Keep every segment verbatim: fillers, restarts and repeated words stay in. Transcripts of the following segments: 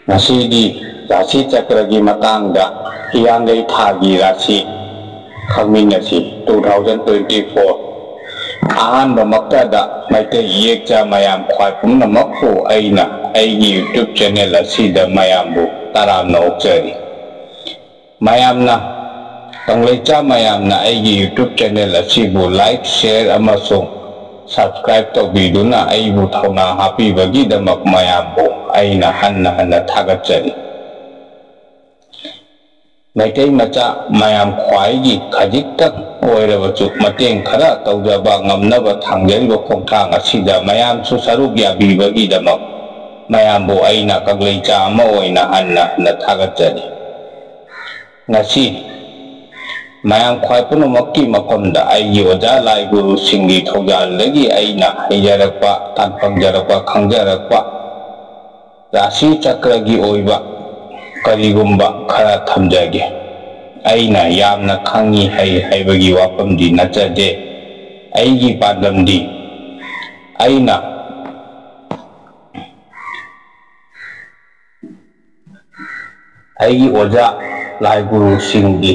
ꯉꯁꯤꯗꯤ ꯔꯥꯁꯤ ꯆꯀ꯭ꯔꯒꯤ ꯃꯇꯥꯡꯗ ꯍꯤꯌꯥꯡꯒꯩ ꯊꯥꯒꯤ ꯔꯥꯁꯤ ꯈꯪꯃꯤꯟꯅꯁꯤ꯫ Two thousand twenty four ꯑꯍꯥꯟꯕꯃꯛꯇꯗ Meitei ꯏꯌꯦꯛꯆꯥ ꯃꯌꯥꯝ ꯈ꯭ꯋꯥꯏ ꯄꯨꯝꯅꯃꯛꯄꯨ ꯑꯩꯅ ꯑꯩꯒꯤ YouTube channel ꯑꯁꯤꯗ ꯃꯌꯥꯝꯕꯨ ꯇꯔꯥꯝꯅ ꯑꯣꯛꯆꯔꯤ꯫ ꯃꯌꯥꯝꯅ ꯀꯪꯂꯩꯆꯥ ꯃꯌꯥꯝꯅ ꯑꯩꯒꯤ YouTube channel ꯑꯁꯤꯕꯨ like, share ꯑꯃꯁꯨꯡ subscribe ꯇꯧꯕꯤꯗꯨꯅ ꯑꯩꯕꯨ ꯊꯧꯅꯥ ꯍꯥꯞꯄꯤꯕꯒꯤꯗꯃꯛ ꯃꯌꯥꯝꯕꯨ ꯑꯩꯅ ꯍꯟꯅ ꯍꯟꯅ ꯊꯥꯒꯠꯆꯔꯤ꯫ ꯃꯩꯇꯩ ꯃꯆꯥ ꯃꯌꯥꯝ ꯈ꯭ꯋꯥꯏꯒꯤ ꯈꯖꯤꯛꯇꯪ ꯑꯣꯏꯔꯕꯁꯨ ꯃꯇꯦꯡ ꯈꯔ ꯇꯧꯖꯕ ꯉꯝꯅꯕ ꯊꯥꯡꯖꯔꯤꯕ ꯈꯣꯡꯊꯥꯡ ꯑꯁꯤꯗ ꯃꯌꯥꯝꯁꯨ ꯁꯔꯨꯛ ꯌꯥꯕꯤꯕꯒꯤꯗꯃꯛ ꯃꯌꯥꯝꯕꯨ ꯑꯩꯅ ꯀꯪꯂꯩꯆꯥ ꯑꯃ ꯑꯣꯏꯅ ꯍꯟꯅ ꯍꯟꯅ ꯊꯥꯒꯠꯆꯔꯤ꯫ ꯉꯁꯤ ꯃꯌꯥꯝ ꯈ꯭ꯋꯥꯏ ꯄꯨꯝꯅꯃꯛꯀꯤ ꯃꯐꯝꯗ ꯑꯩꯒꯤ ꯑꯣꯖꯥ ꯂꯥꯏ ꯒꯨꯔꯨꯁꯤꯡꯒꯤ ꯊꯧꯖꯥꯜꯗꯒꯤ ꯑꯩꯅ ꯍꯩꯖꯔꯛꯄ, ꯇꯥꯟꯐꯪꯖꯔꯛꯄ, ꯈꯪꯖꯔꯛꯄ ꯔꯥꯁꯤ ꯆꯀ꯭ꯔꯒꯤ ꯑꯣꯏꯕ ꯀꯔꯤꯒꯨꯝꯕ ꯈꯔ ꯊꯝꯖꯒꯦ꯫ ꯑꯩꯅ ꯌꯥꯝꯅ ꯈꯪꯉꯤ ꯍꯩ ꯍꯥꯏꯕꯒꯤ ꯋꯥꯐꯝꯗꯤ ꯅꯠꯆꯗꯦ꯫ ꯑꯩꯒꯤ ꯄꯥꯟꯗꯝꯗꯤ ꯑꯩꯅ ꯑꯩꯒꯤ ꯑꯣꯖꯥ ꯂꯥꯏ ꯒꯨꯔꯨꯁꯤꯡꯒꯤ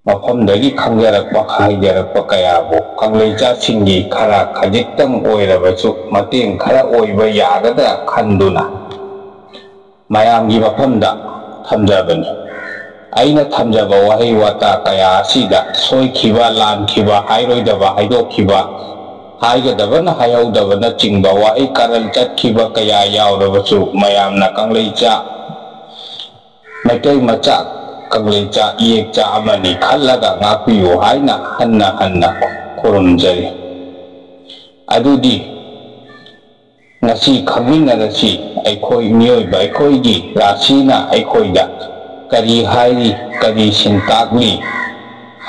ꯃꯐꯝꯗꯒꯤ ꯈꯪꯖꯔꯛꯄ, ꯍꯩꯖꯔꯛꯄ ꯀꯌꯥꯕꯨ ꯀꯪꯂꯩꯆꯥꯁꯤꯡꯒꯤ ꯈꯔ ꯈꯖꯤꯛꯇꯪ ꯑꯣꯏꯔꯕꯁꯨ ꯃꯇꯦꯡ ꯈꯔ ꯑꯣꯏꯕ ꯌꯥꯒꯗ꯭ꯔꯥ ꯈꯟꯗꯨꯅ ꯃꯌꯥꯝꯒꯤ ꯃꯐꯝꯗ ꯊꯝꯖꯕꯅꯤ꯫ ꯑꯩꯅ ꯊꯝꯖꯕ ꯋꯥꯍꯩ ꯋꯥꯇꯥ ꯀꯌꯥ ꯑꯁꯤꯗ ꯁꯣꯏꯈꯤꯕ, ꯂꯥꯟꯈꯤꯕ, ꯍꯥꯏꯔꯣꯏꯗꯕ, ꯍꯥꯏꯗꯣꯛꯈꯤꯕ, ꯍꯥꯏꯒꯗꯕꯅ ꯍꯥꯏꯍꯧꯗꯕꯅꯆꯤꯡꯕ ꯋꯥꯍꯩ ꯀꯥꯔꯟ ꯆꯠꯈꯤꯕ ꯀꯌꯥ ꯌꯥꯎꯔꯕꯁꯨ ꯃꯌꯥꯝꯅ ꯀꯪꯂꯩꯆꯥ, ꯃꯩꯇꯩ ꯃꯆꯥ, ꯀꯪꯂꯩꯆꯥ, ꯏꯌꯦꯛꯆꯥ ꯑꯃꯅꯤ ꯈꯜꯂꯒ ꯉꯥꯛꯄꯤꯌꯨ ꯍꯥꯏꯅ ꯍꯟꯅ ꯍꯟꯅ ꯈꯨꯔꯨꯝꯖꯔꯤ꯫ ꯑꯗꯨꯗꯤ ꯉꯁꯤ ꯈꯪꯃꯤꯟꯅꯔꯁꯤ, ꯑꯩꯈꯣꯏ ꯃꯤꯑꯣꯏꯕ ꯑꯩꯈꯣꯏꯒꯤ ꯔꯥꯁꯤꯅ ꯑꯩꯈꯣꯏꯗ ꯀꯔꯤ ꯍꯥꯏꯔꯤ, ꯀꯔꯤ ꯁꯤꯟꯇꯥꯛꯂꯤ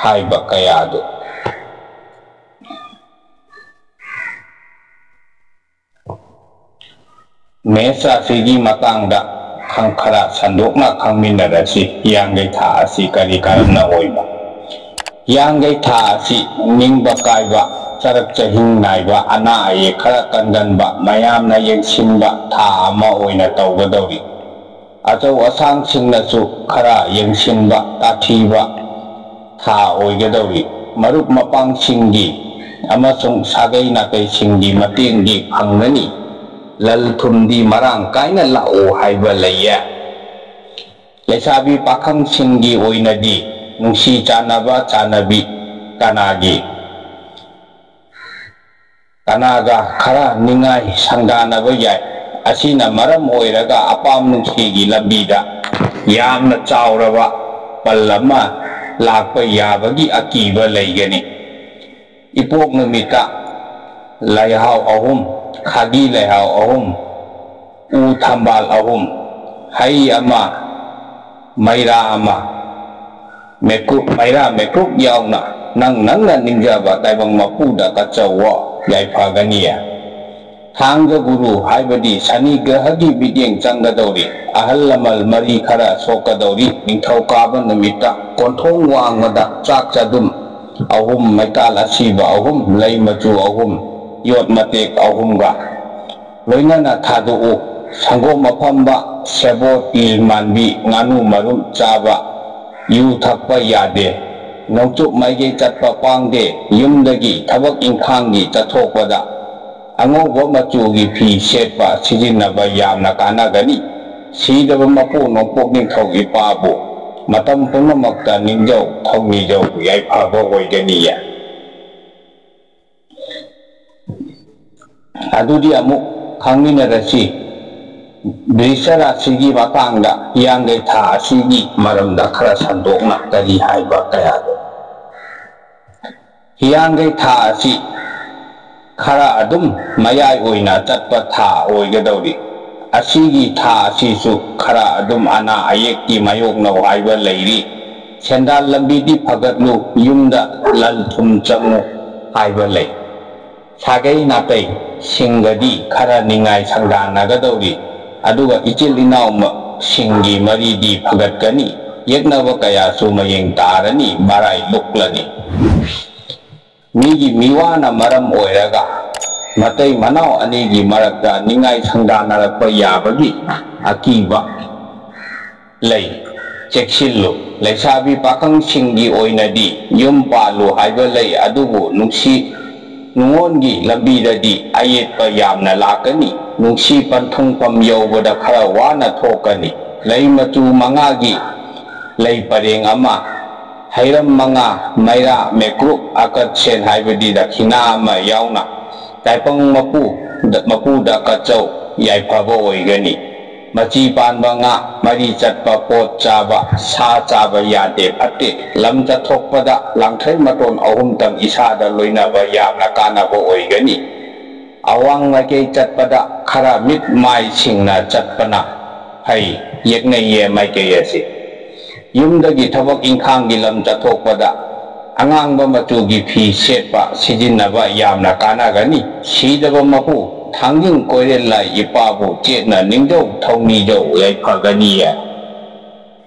ꯍꯥꯏꯕ ꯀꯌꯥꯗꯨ꯫ ꯃꯦꯁ ꯔꯥꯁꯤꯒꯤ ꯃꯇꯥꯡꯗ ꯈꯪ-, ꯈꯔ ꯁꯟꯗꯣꯛꯅ ꯈꯪꯃꯤꯟꯅꯔꯁꯤ꯫ ꯍꯤꯌꯥꯡꯒꯩ ꯊꯥ ꯑꯁꯤ ꯀꯔꯤ ꯀꯔꯝꯅ ꯑꯣꯏꯕ? ꯍꯤꯌꯥꯡꯒꯩ ꯊꯥ ꯑꯁꯤ ꯅꯤꯡꯕ ꯀꯥꯏꯕ, ꯆꯔꯛ ꯆꯍꯤꯡ ꯅꯥꯏꯕ, ꯑꯅꯥ ꯑꯌꯦꯛ ꯈꯔ ꯀꯟꯒꯟꯕ, ꯃꯌꯥꯝꯅ ꯌꯦꯡꯁꯤꯟꯕ ꯊꯥ ꯑꯃ ꯑꯣꯏꯅ ꯇꯧꯒꯗꯧꯔꯤ꯫ ꯑꯆꯧ ꯑꯁꯥꯡꯁꯤꯡꯅꯁꯨ ꯈꯔ ꯌꯦꯡꯁꯤꯟꯕ ꯇꯥꯊꯤꯕ ꯊꯥ ꯑꯣꯏꯒꯗꯧꯔꯤ꯫ ꯃꯔꯨꯞ ꯃꯄꯥꯡꯁꯤꯡꯒꯤ ꯑꯃꯁꯨꯡ ꯁꯥꯒꯩ ꯅꯥꯇꯩꯁꯤꯡꯒꯤ ꯃꯇꯦꯡꯗꯤ ꯐꯪꯒꯅꯤ꯫ ꯂꯟ ꯊꯨꯝꯗꯤ ꯃꯔꯥꯡ ꯀꯥꯏꯅ ꯂꯥꯛꯎ ꯍꯥꯏꯕ ꯂꯩꯌꯦ꯫ ꯂꯩꯁꯥꯕꯤ ꯄꯥꯈꯪꯁꯤꯡꯒꯤ ꯑꯣꯏꯅꯗꯤ ꯅꯨꯡꯁꯤ ꯆꯥꯟꯅꯕ ꯆꯥꯟꯅꯕꯤ ꯀꯅꯥꯒꯤ ꯀꯅꯥꯒ ꯈꯔ ꯅꯤꯡꯉꯥꯏ ꯁꯪꯗꯥꯅꯕ ꯌꯥꯏ꯫ ꯑꯁꯤꯅ ꯃꯔꯝ ꯑꯣꯏꯔꯒ ꯑꯄꯥꯝ ꯅꯨꯡꯁꯤꯒꯤ ꯂꯝꯕꯤꯗ ꯌꯥꯝꯅ ꯆꯥꯎꯔꯕ ꯄꯜ ꯑꯃ ꯂꯥꯛꯄ ꯌꯥꯕꯒꯤ ꯑꯀꯤꯕ ꯂꯩꯒꯅꯤ꯫ ꯏꯄꯣꯛ ꯅꯨꯃꯤꯠꯇ ꯂꯩꯍꯥꯎ ꯑꯍꯨꯝ, ꯈꯥꯒꯤ ꯂꯩꯍꯥꯎ ꯑꯍꯨꯝ, ꯎ ꯊꯝꯕꯥꯜ ꯑꯍꯨꯝ, ꯍꯩ ꯑꯃ, ꯃꯩꯔꯥ ꯑꯃ, ꯃꯩꯔꯥ ꯃꯩꯀꯨꯞ ꯌꯥꯎꯅ ꯅꯪ ꯅꯪꯅ ꯅꯤꯡꯖꯕ ꯇꯥꯏꯕꯪ ꯃꯄꯨꯗ ꯀꯠꯆꯧꯋꯣ, ꯌꯥꯏꯐꯒꯅꯤꯌꯦ꯫ ꯊꯥꯡꯖ ꯒꯨꯔꯨ ꯍꯥꯏꯕꯗꯤ ꯁꯅꯤ ꯒ꯭ꯔꯍꯒꯤ ꯃꯤꯠꯌꯦꯡ ꯆꯪꯒꯗꯧꯔꯤ꯫ ꯑꯍꯜ ꯂꯃꯟ ꯃꯔꯤ ꯈꯔ ꯁꯣꯛꯀꯗꯧꯔꯤ꯫ ꯅꯤꯡꯊꯧꯀꯥꯕ ꯅꯨꯃꯤꯠꯇ ꯀꯣꯟꯊꯣꯡ ꯋꯥꯡꯃꯗ ꯆꯥꯛ ꯆꯗꯨꯝ ꯑꯍꯨꯝ, ꯃꯩꯇꯥꯜ ꯑꯁꯤꯕ ꯑꯍꯨꯝ, ꯂꯩ ꯃꯆꯨ ꯑꯍꯨꯝ, ꯌꯣꯠ ꯃꯇꯦꯛ ꯑꯍꯨꯝꯒ ꯂꯣꯏꯅꯅ ꯊꯥꯗꯣꯛꯎ꯫ ꯁꯪꯒꯣꯝ ꯑꯐꯝꯕ, ꯁꯦꯕꯣꯠ, ꯇꯤꯜ ꯃꯥꯟꯕꯤ, ꯉꯥꯅꯨ ꯃꯔꯨꯝ ꯆꯥꯕ, ꯌꯨ ꯊꯛꯄ ꯌꯥꯗꯦ꯫ ꯅꯣꯡꯆꯨꯞ ꯃꯥꯏꯀꯩ ꯆꯠꯄ ꯄꯥꯡꯗꯦ꯫ ꯌꯨꯝꯗꯒꯤ ꯊꯕꯛ ꯏꯪꯈꯥꯡꯒꯤ ꯆꯠꯊꯣꯛꯄꯗ ꯑꯉꯧꯕ ꯃꯆꯨꯒꯤ ꯐꯤ ꯁꯦꯠꯄ ꯁꯤꯖꯤꯟꯅꯕ ꯌꯥꯝꯅ ꯀꯥꯟꯅꯒꯅꯤ꯫ ꯁꯤꯗꯕ ꯃꯄꯨ ꯅꯣꯡꯄꯣꯛ ꯅꯤꯡꯊꯧ ꯏꯄꯥꯕꯨ ꯃꯇꯝ ꯄꯨꯝꯅꯃꯛꯇ ꯅꯤꯡꯖꯧ ꯊꯧꯅꯤꯖꯧ, ꯌꯥꯏꯐꯕ ꯑꯣꯏꯒꯅꯤꯌꯦ꯫ ꯑꯗꯨꯗꯤ ꯑꯃꯨꯛ ꯈꯪꯃꯤꯟꯅꯔꯁꯤ꯫ ꯕ꯭ꯔꯤꯁ ꯔꯥꯁꯤꯒꯤ ꯃꯇꯥꯡꯗ ꯍꯤꯌꯥꯡꯒꯩ ꯊꯥ ꯑꯁꯤꯒꯤ ꯃꯔꯝꯗ ꯈꯔ ꯁꯟꯗꯣꯛꯅ ꯀꯔꯤ ꯍꯥꯏꯕ ꯀꯌꯥꯗꯣ꯫ ꯍꯤꯌꯥꯡꯒꯩ ꯊꯥ ꯑꯁꯤ ꯈꯔ ꯑꯗꯨꯝ ꯃꯌꯥꯏ ꯑꯣꯏꯅ ꯆꯠꯄ ꯊꯥ ꯑꯣꯏꯒꯗꯧꯔꯤ꯫ ꯑꯁꯤꯒꯤ ꯊꯥ ꯑꯁꯤꯁꯨ ꯈꯔ ꯑꯗꯨꯝ ꯑꯅꯥ ꯑꯌꯦꯛꯀꯤ ꯃꯥꯌꯣꯛꯅꯧ ꯍꯥꯏꯕ ꯂꯩꯔꯤ꯫ ꯁꯦꯟꯗꯥꯟ ꯂꯝꯕꯤꯗꯤ ꯐꯒꯠꯂꯨ, ꯌꯨꯝꯗ ꯂꯟ ꯊꯨꯝ ꯆꯪꯉꯨ ꯍꯥꯏꯕ ꯂꯩ꯫ ꯁꯥꯒꯩ ꯅꯥꯇꯩꯁꯤꯡꯒꯗꯤ ꯈꯔ ꯅꯤꯡꯉꯥꯏ ꯁꯪꯗꯥꯟꯅꯒꯗꯧꯔꯤ꯫ ꯑꯗꯨꯒ ꯏꯆꯤꯜ ꯏꯅꯥꯎꯁꯤꯡꯒꯤ ꯃꯔꯤꯗꯤ ꯐꯒꯠꯀꯅꯤ꯫ ꯌꯦꯛꯅꯕ ꯀꯌꯥꯁꯨ ꯃꯌꯦꯡ ꯇꯥꯔꯅꯤ, ꯃꯔꯥꯏ ꯂꯨꯛꯂꯅꯤ꯫ ꯃꯤꯒꯤ ꯃꯤꯋꯥꯅ ꯃꯔꯝ ꯑꯣꯏꯔꯒ ꯃꯇꯩ ꯃꯅꯥꯎ ꯑꯅꯤꯒꯤ ꯃꯔꯛꯇ ꯅꯤꯡꯉꯥꯏ ꯁꯪꯗꯥꯅꯔꯛꯄ ꯌꯥꯕꯒꯤ ꯑꯀꯤꯕ ꯂꯩ꯫ ꯆꯦꯛꯁꯤꯜꯂꯨ꯫ ꯂꯩꯁꯥꯕꯤ ꯄꯥꯈꯪꯁꯤꯡꯒꯤ ꯑꯣꯏꯅꯗꯤ ꯌꯨꯝ ꯄꯥꯜꯂꯨ ꯍꯥꯏꯕ ꯂꯩ, ꯑꯗꯨꯕꯨ ꯅꯨꯡꯁꯤ ꯅꯨꯡꯉꯣꯟꯒꯤ ꯂꯝꯕꯤꯗꯗꯤ ꯑꯌꯦꯠꯄ ꯌꯥꯝꯅ ꯂꯥꯛꯀꯅꯤ꯫ ꯅꯨꯡꯁꯤ ꯄꯟꯊꯨꯡꯐꯝ ꯌꯧꯕꯗ ꯈꯔ ꯋꯥꯅ ꯊꯣꯛꯀꯅꯤ꯫ ꯂꯩ ꯃꯆꯨ ꯃꯉꯥꯒꯤ ꯂꯩ ꯄꯔꯦꯡ ꯑꯃ, ꯍꯩꯔꯝ ꯃꯉꯥ, ꯃꯩꯔꯥ, ꯃꯦꯀ꯭ꯔꯨꯞ, ꯑꯀꯠꯁꯦꯟ ꯍꯥꯏꯕꯗꯤ ꯗꯈꯤꯅꯥ ꯑꯃ ꯌꯥꯎꯅ ꯇꯥꯏꯄꯪ ꯃꯄꯨ, ꯃꯄꯨꯗ ꯀꯠꯆꯧ꯫ ꯌꯥꯏꯐꯕ ꯑꯣꯏꯒꯅꯤ꯫ ꯃꯆꯤ ꯄꯥꯟꯕ ꯉꯥ, ꯃꯔꯤ ꯆꯠꯄ ꯄꯣꯠ ꯆꯥꯕ, ꯁꯥ ꯆꯥꯕ ꯌꯥꯗꯦ, ꯐꯠꯇꯦ꯫ ꯂꯝ ꯆꯠꯊꯣꯛꯄꯗ ꯂꯥꯡꯊ꯭ꯔꯩ ꯃꯇꯣꯟ ꯑꯍꯨꯝꯇꯪ ꯏꯁꯥꯗ ꯂꯣꯏꯅꯕ ꯌꯥꯝꯅ ꯀꯥꯟꯅꯕ ꯑꯣꯏꯒꯅꯤ꯫ ꯑꯋꯥꯡ ꯃꯥꯏꯀꯩ ꯆꯠꯄꯗ ꯈꯔ ꯃꯤꯠ ꯃꯥꯏ ꯁꯤꯡꯅ ꯆꯠꯄꯅ ꯐꯩ, ꯌꯦꯛꯅꯩꯌꯦ ꯃꯥꯏꯀꯩ ꯑꯁꯤ꯫ ꯌꯨꯝꯗꯒꯤ ꯊꯕꯛ ꯏꯪꯈꯥꯡꯒꯤ ꯂꯝ ꯆꯠꯊꯣꯛꯄꯗ ꯑꯉꯥꯡꯕ ꯃꯆꯨꯒꯤ ꯐꯤ ꯁꯦꯠꯄ ꯁꯤꯖꯤꯟꯅꯕ ꯌꯥꯝꯅ ꯀꯥꯟꯅꯒꯅꯤ꯫ ꯁꯤꯗꯕ ꯃꯄꯨ ꯊꯥꯡꯖꯤꯡ ꯀꯣꯏꯔꯦꯜ ꯂꯥꯏ ꯏꯄꯥꯕꯨ ꯆꯦꯠꯅ ꯅꯤꯡꯖꯧ ꯊꯧꯅꯤꯖꯧ ꯌꯥꯏꯐꯒꯅꯤꯌꯦ꯫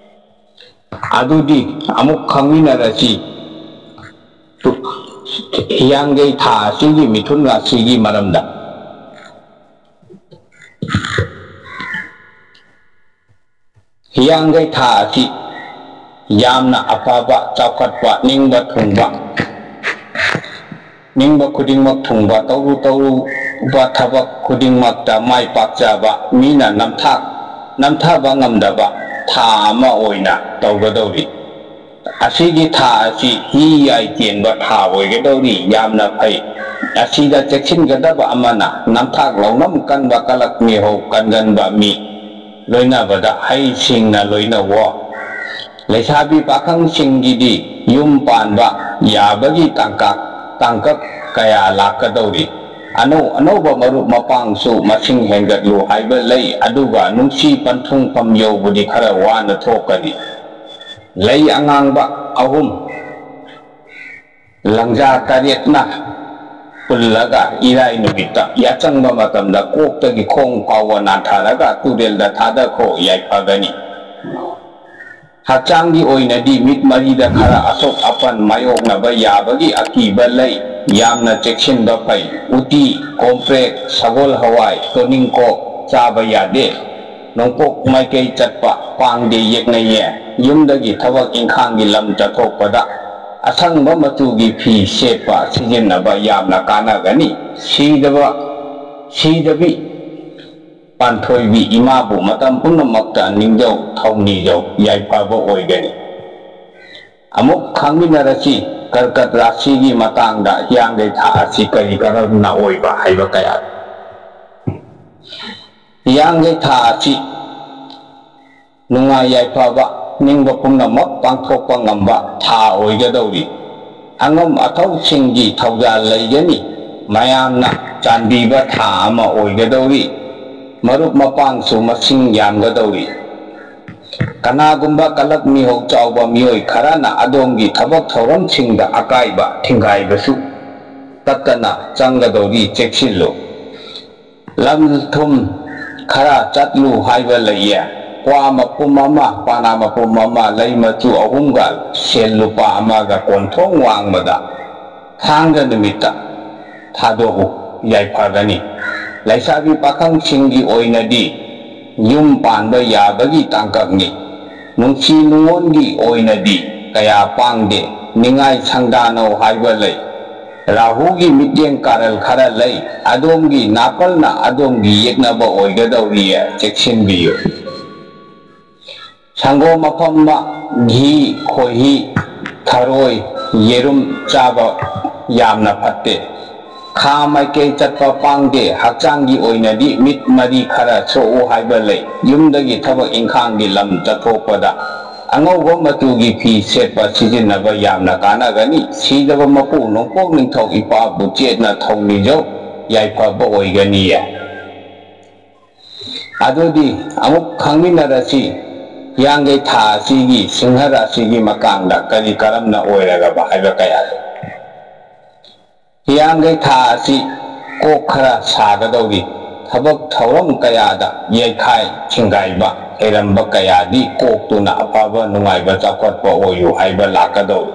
ꯑꯗꯨꯗꯤ ꯑꯃꯨꯛ ꯈꯪꯃꯤꯟꯅꯔꯁꯤ꯫ ꯍꯤꯌꯥꯡꯒꯩ ꯊꯥ ꯑꯁꯤꯒꯤ ꯃꯤꯊꯨꯟ ꯔꯥꯁꯤꯒꯤ ꯃꯔꯝꯗ꯫ ꯍꯤꯌꯥꯡꯒꯩ ꯊꯥ ꯑꯁꯤ ꯌꯥꯝꯅ ꯑꯐꯕ, ꯆꯥꯎꯈꯠꯄ, ꯅꯤꯡꯕ ꯊꯨꯡꯕ, ꯅꯤꯡꯕ ꯈꯨꯗꯤꯡꯃꯛ ꯊꯨꯡꯕ, ꯇꯧꯔꯨ ꯇꯧꯔꯨꯕ ꯊꯕꯛ ꯈꯨꯗꯤꯡꯃꯛꯇ ꯃꯥꯏ ꯄꯥꯛꯆꯕ, ꯃꯤꯅ ꯅꯝꯊꯥꯛ ꯅꯝꯊꯕ ꯉꯝꯗꯕ ꯊꯥ ꯑꯃ ꯑꯣꯏꯅ ꯇꯧꯒꯗꯧꯔꯤ꯫ ꯑꯁꯤꯒꯤ ꯊꯥ ꯑꯁꯤ ꯍꯤ ꯌꯥꯏ ꯆꯦꯟꯕ ꯊꯥ ꯑꯣꯏꯒꯗꯧꯔꯤ꯫ ꯌꯥꯝꯅ ꯐꯩ꯫ ꯑꯁꯤꯗ ꯆꯦꯛꯁꯤꯟꯒꯗꯕ ꯑꯃꯅ, ꯅꯝꯊꯥꯛ ꯂꯧꯅꯝ ꯀꯟꯕ, ꯀꯂꯛ ꯃꯤꯍꯧ ꯀꯟꯒꯟꯕ ꯃꯤ ꯂꯣꯏꯅꯕꯗ ꯍꯩ ꯁꯤꯡꯅ ꯂꯣꯏꯅꯧꯋꯣ꯫ ꯂꯩꯁꯥꯕꯤ ꯄꯥꯈꯪꯁꯤꯡꯒꯤꯗꯤ ꯌꯨꯝ ꯄꯥꯟꯕ ꯌꯥꯕꯒꯤ ꯇꯥꯡꯀꯛ, ꯇꯥꯡꯀꯛ ꯀꯌꯥ ꯂꯥꯛꯀꯗꯧꯔꯤ꯫ ꯑꯅꯧ ꯑꯅꯧꯕ ꯃꯔꯨꯞ ꯃꯄꯥꯡꯁꯨ ꯃꯁꯤꯡ ꯍꯦꯟꯒꯠꯂꯨ ꯍꯥꯏꯕ ꯂꯩ, ꯑꯗꯨꯒ ꯅꯨꯡꯁꯤ ꯄꯟꯊꯨꯡꯐꯝ ꯌꯧꯕꯗꯤ ꯈꯔ ꯋꯥꯅ ꯊꯣꯛꯀꯅꯤ꯫ ꯂꯩ ꯑꯉꯥꯡꯕ ꯑꯍꯨꯝ, ꯂꯪꯖꯥ ꯇꯔꯦꯠꯅ ꯄꯨꯜꯂꯒ ꯏꯔꯥꯏ ꯅꯨꯃꯤꯠꯇ ꯌꯥꯆꯪꯕ ꯃꯇꯝꯗ ꯀꯣꯛꯇꯒꯤ ꯈꯣꯡ ꯐꯥꯎꯕ ꯅꯥꯟꯊꯔꯒ ꯇꯨꯔꯦꯜꯗ ꯊꯥꯗꯈꯣ, ꯌꯥꯏꯐꯒꯅꯤ꯫ ꯍꯛꯆꯥꯡꯒꯤ ꯑꯣꯏꯅꯗꯤ ꯃꯤꯠ ꯃꯔꯤꯗ ꯈꯔ ꯑꯁꯣꯛ ꯑꯄꯟ ꯃꯥꯌꯣꯛꯅꯕ ꯌꯥꯕꯒꯤ ꯑꯀꯤꯕ ꯂꯩ꯫ ꯌꯥꯝꯅ ꯆꯦꯛꯁꯤꯟꯕ ꯐꯩ꯫ ꯎꯇꯤ, ꯀꯣꯝꯄ꯭ꯔꯦꯛ, ꯁꯒꯣꯜ ꯍꯋꯥꯏ, ꯇꯣꯅꯤꯡꯀꯣꯛ ꯆꯥꯕ ꯌꯥꯗꯦ꯫ ꯅꯣꯡꯄꯣꯛ ꯃꯥꯏꯀꯩ ꯆꯠꯄ ꯄꯥꯡꯗꯦ ꯌꯦꯛꯅꯩꯌꯦ꯫ ꯌꯨꯝꯗꯒꯤ ꯊꯕꯛ ꯏꯪꯈꯥꯡꯒꯤ ꯂꯝ ꯆꯠꯊꯣꯛꯄꯗ ꯑꯁꯪꯕ ꯃꯆꯨꯒꯤ ꯐꯤ ꯁꯦꯠꯄ ꯁꯤꯖꯤꯟꯅꯕ ꯌꯥꯝꯅ ꯀꯥꯟꯅꯒꯅꯤ꯫ ꯁꯤꯗꯕ, ꯁꯤꯗꯕꯤ ꯄꯥꯟꯊꯣꯏꯕꯤ ꯏꯃꯥꯕꯨ ꯃꯇꯝ ꯄꯨꯝꯅꯃꯛꯇ ꯅꯤꯡꯖꯧ, ꯊꯧꯅꯤꯖꯧ, ꯌꯥꯏꯐꯕ ꯑꯣꯏꯒꯅꯤ꯫ ꯑꯃꯨꯛ ꯈꯪꯃꯤꯟꯅꯔꯁꯤ ꯀꯔꯀꯠ ꯔꯥꯁꯤꯒꯤ ꯃꯇꯥꯡꯗ, ꯍꯤꯌꯥꯡꯒꯩ ꯊꯥ ꯑꯁꯤ ꯀꯔꯤ ꯀꯔꯝꯅ ꯑꯣꯏꯕ ꯍꯥꯏꯕ ꯀꯌꯥ꯫ ꯍꯤꯌꯥꯡꯒꯩ ꯊꯥ ꯑꯁꯤ ꯅꯨꯡꯉꯥꯏ ꯌꯥꯏꯐꯕ, ꯅꯤꯡꯕ ꯄꯨꯝꯅꯃꯛ ꯄꯥꯡꯊꯣꯛꯄ ꯉꯝꯕ ꯊꯥ ꯑꯣꯏꯒꯗꯧꯔꯤ꯫ ꯑꯉꯝ ꯑꯊꯧꯁꯤꯡꯒꯤ ꯊꯧꯖꯥꯜ ꯂꯩꯒꯅꯤ꯫ ꯃꯌꯥꯝꯅ ꯆꯥꯟꯕꯤꯕ ꯊꯥ ꯑꯃ ꯑꯣꯏꯒꯗꯧꯔꯤ꯫ ꯃꯔꯨꯞ ꯃꯄꯥꯡꯁꯨ ꯃꯁꯤꯡ ꯌꯥꯝꯒꯗꯧꯔꯤ꯫ ꯀꯅꯥꯒꯨꯝꯕ ꯀꯂꯛ ꯃꯤꯍꯧ ꯆꯥꯎꯕ ꯃꯤꯑꯣꯏ ꯈꯔꯅ ꯑꯗꯣꯝꯒꯤ ꯊꯕꯛ ꯊꯧꯔꯝꯁꯤꯡꯗ ꯑꯀꯥꯏꯕ ꯊꯤꯡꯒꯥꯏꯕꯁꯨ ꯇꯠꯇꯅ ꯆꯪꯒꯗꯧꯔꯤ, ꯆꯦꯛꯁꯤꯜꯂꯨ꯫ ꯂꯝ ꯊꯨꯝ ꯈꯔ ꯆꯠꯂꯨ ꯍꯥꯏꯕ ꯂꯩꯌꯦ꯫ ꯀ꯭ꯋꯥ ꯃꯄꯨꯝ ꯑꯃ, ꯄꯅꯥ ꯃꯄꯨꯝ ꯑꯃ, ꯂꯩ ꯃꯆꯨ ꯑꯍꯨꯝꯒ, ꯁꯦꯜ ꯂꯨꯄꯥ ꯑꯃꯒ ꯀꯣꯟꯊꯣꯡ ꯋꯥꯡꯃꯗ ꯊꯥꯡꯖ ꯅꯨꯃꯤꯠꯇ ꯊꯥꯗꯣꯛꯎ, ꯌꯥꯏꯐꯒꯅꯤ꯫ ꯂꯩꯁꯥꯕꯤ ꯄꯥꯈꯪꯁꯤꯡꯒꯤ ꯑꯣꯏꯅꯗꯤ ꯌꯨꯝ ꯄꯥꯟꯕ ꯌꯥꯕꯒꯤ ꯇꯥꯡꯀꯛꯅꯤ꯫ ꯅꯨꯡꯁꯤ ꯅꯨꯡꯉꯣꯟꯒꯤ ꯑꯣꯏꯅꯗꯤ ꯀꯌꯥ ꯄꯥꯡꯗꯦ꯫ ꯅꯤꯡꯉꯥꯏ ꯁꯪꯗꯥꯅꯧ ꯍꯥꯏꯕ ꯂꯩ꯫ ꯔꯥꯍꯨꯒꯤ ꯃꯤꯠꯌꯦꯡ ꯀꯥꯔꯜ ꯈꯔ ꯂꯩ꯫ ꯑꯗꯣꯝꯒꯤ ꯅꯥꯄꯜꯅ ꯑꯗꯣꯝꯒꯤ ꯌꯦꯛꯅꯕ ꯑꯣꯏꯒꯗꯧꯔꯤꯌꯦ, ꯆꯦꯛꯁꯤꯟꯕꯤꯌꯨ꯫ ꯁꯪꯒꯣꯝ ꯑꯐꯝꯕ, ꯘꯤ, ꯈꯣꯏꯍꯤ, ꯊꯔꯣꯏ, ꯌꯦꯔꯨꯝ ꯆꯥꯕ ꯌꯥꯝꯅ ꯐꯠꯇꯦ꯫ ꯈꯥ ꯃꯥꯏꯀꯩ ꯆꯠꯄ ꯄꯥꯡꯗꯦ꯫ ꯍꯛꯆꯥꯡꯒꯤ ꯑꯣꯏꯅꯗꯤ ꯃꯤꯠ ꯃꯔꯤ ꯈꯔ ꯁꯣꯛꯎ ꯍꯥꯏꯕ ꯂꯩ꯫ ꯌꯨꯝꯗꯒꯤ ꯊꯕꯛ ꯏꯪꯈꯥꯡꯒꯤ ꯂꯝ ꯆꯠꯊꯣꯛꯄꯗ ꯑꯉꯧꯕ ꯃꯆꯨꯒꯤ ꯐꯤ ꯁꯦꯠꯄ ꯁꯤꯖꯤꯟꯅꯕ ꯌꯥꯝꯅ ꯀꯥꯟꯅꯒꯅꯤ꯫ ꯁꯤꯗꯕ ꯃꯄꯨ ꯅꯣꯡꯄꯣꯛ ꯅꯤꯡꯊꯧ ꯏꯄꯥꯕꯨ ꯆꯦꯠꯅ ꯊꯧꯅꯤꯖꯧ, ꯌꯥꯏꯐꯕ ꯑꯣꯏꯒꯅꯤꯌꯦ꯫ ꯑꯗꯨꯗꯤ ꯑꯃꯨꯛ ꯈꯪꯃꯤꯟꯅꯔꯁꯤ, ꯍꯤꯌꯥꯡꯒꯩ ꯊꯥ ꯑꯁꯤꯒꯤ ꯁꯤꯡꯍ ꯔꯥꯁꯤꯒꯤ ꯃꯇꯥꯡꯗ ꯀꯔꯤ ꯀꯔꯝꯅ ꯑꯣꯏꯔꯒꯕ ꯍꯥꯏꯕ ꯀꯌꯥꯗꯣ꯫ ꯍꯤꯌꯥꯡꯒꯩ ꯊꯥ ꯑꯁꯤ ꯀꯣꯛ ꯈꯔ ꯁꯥꯒꯗꯧꯔꯤ꯫ ꯊꯕꯛ ꯊꯧꯔꯝ ꯀꯌꯥꯗ ꯌꯩꯈꯥꯏ ꯊꯤꯡꯒꯥꯏꯕ, ꯂꯩꯔꯝꯕ ꯀꯌꯥꯗꯤ ꯀꯣꯛꯇꯨꯅ ꯑꯐꯕ ꯅꯨꯡꯉꯥꯏꯕ ꯆꯥꯎꯈꯠꯄ ꯑꯣꯏꯌꯨ ꯍꯥꯏꯕ ꯂꯥꯛꯀꯗꯧꯔꯤ꯫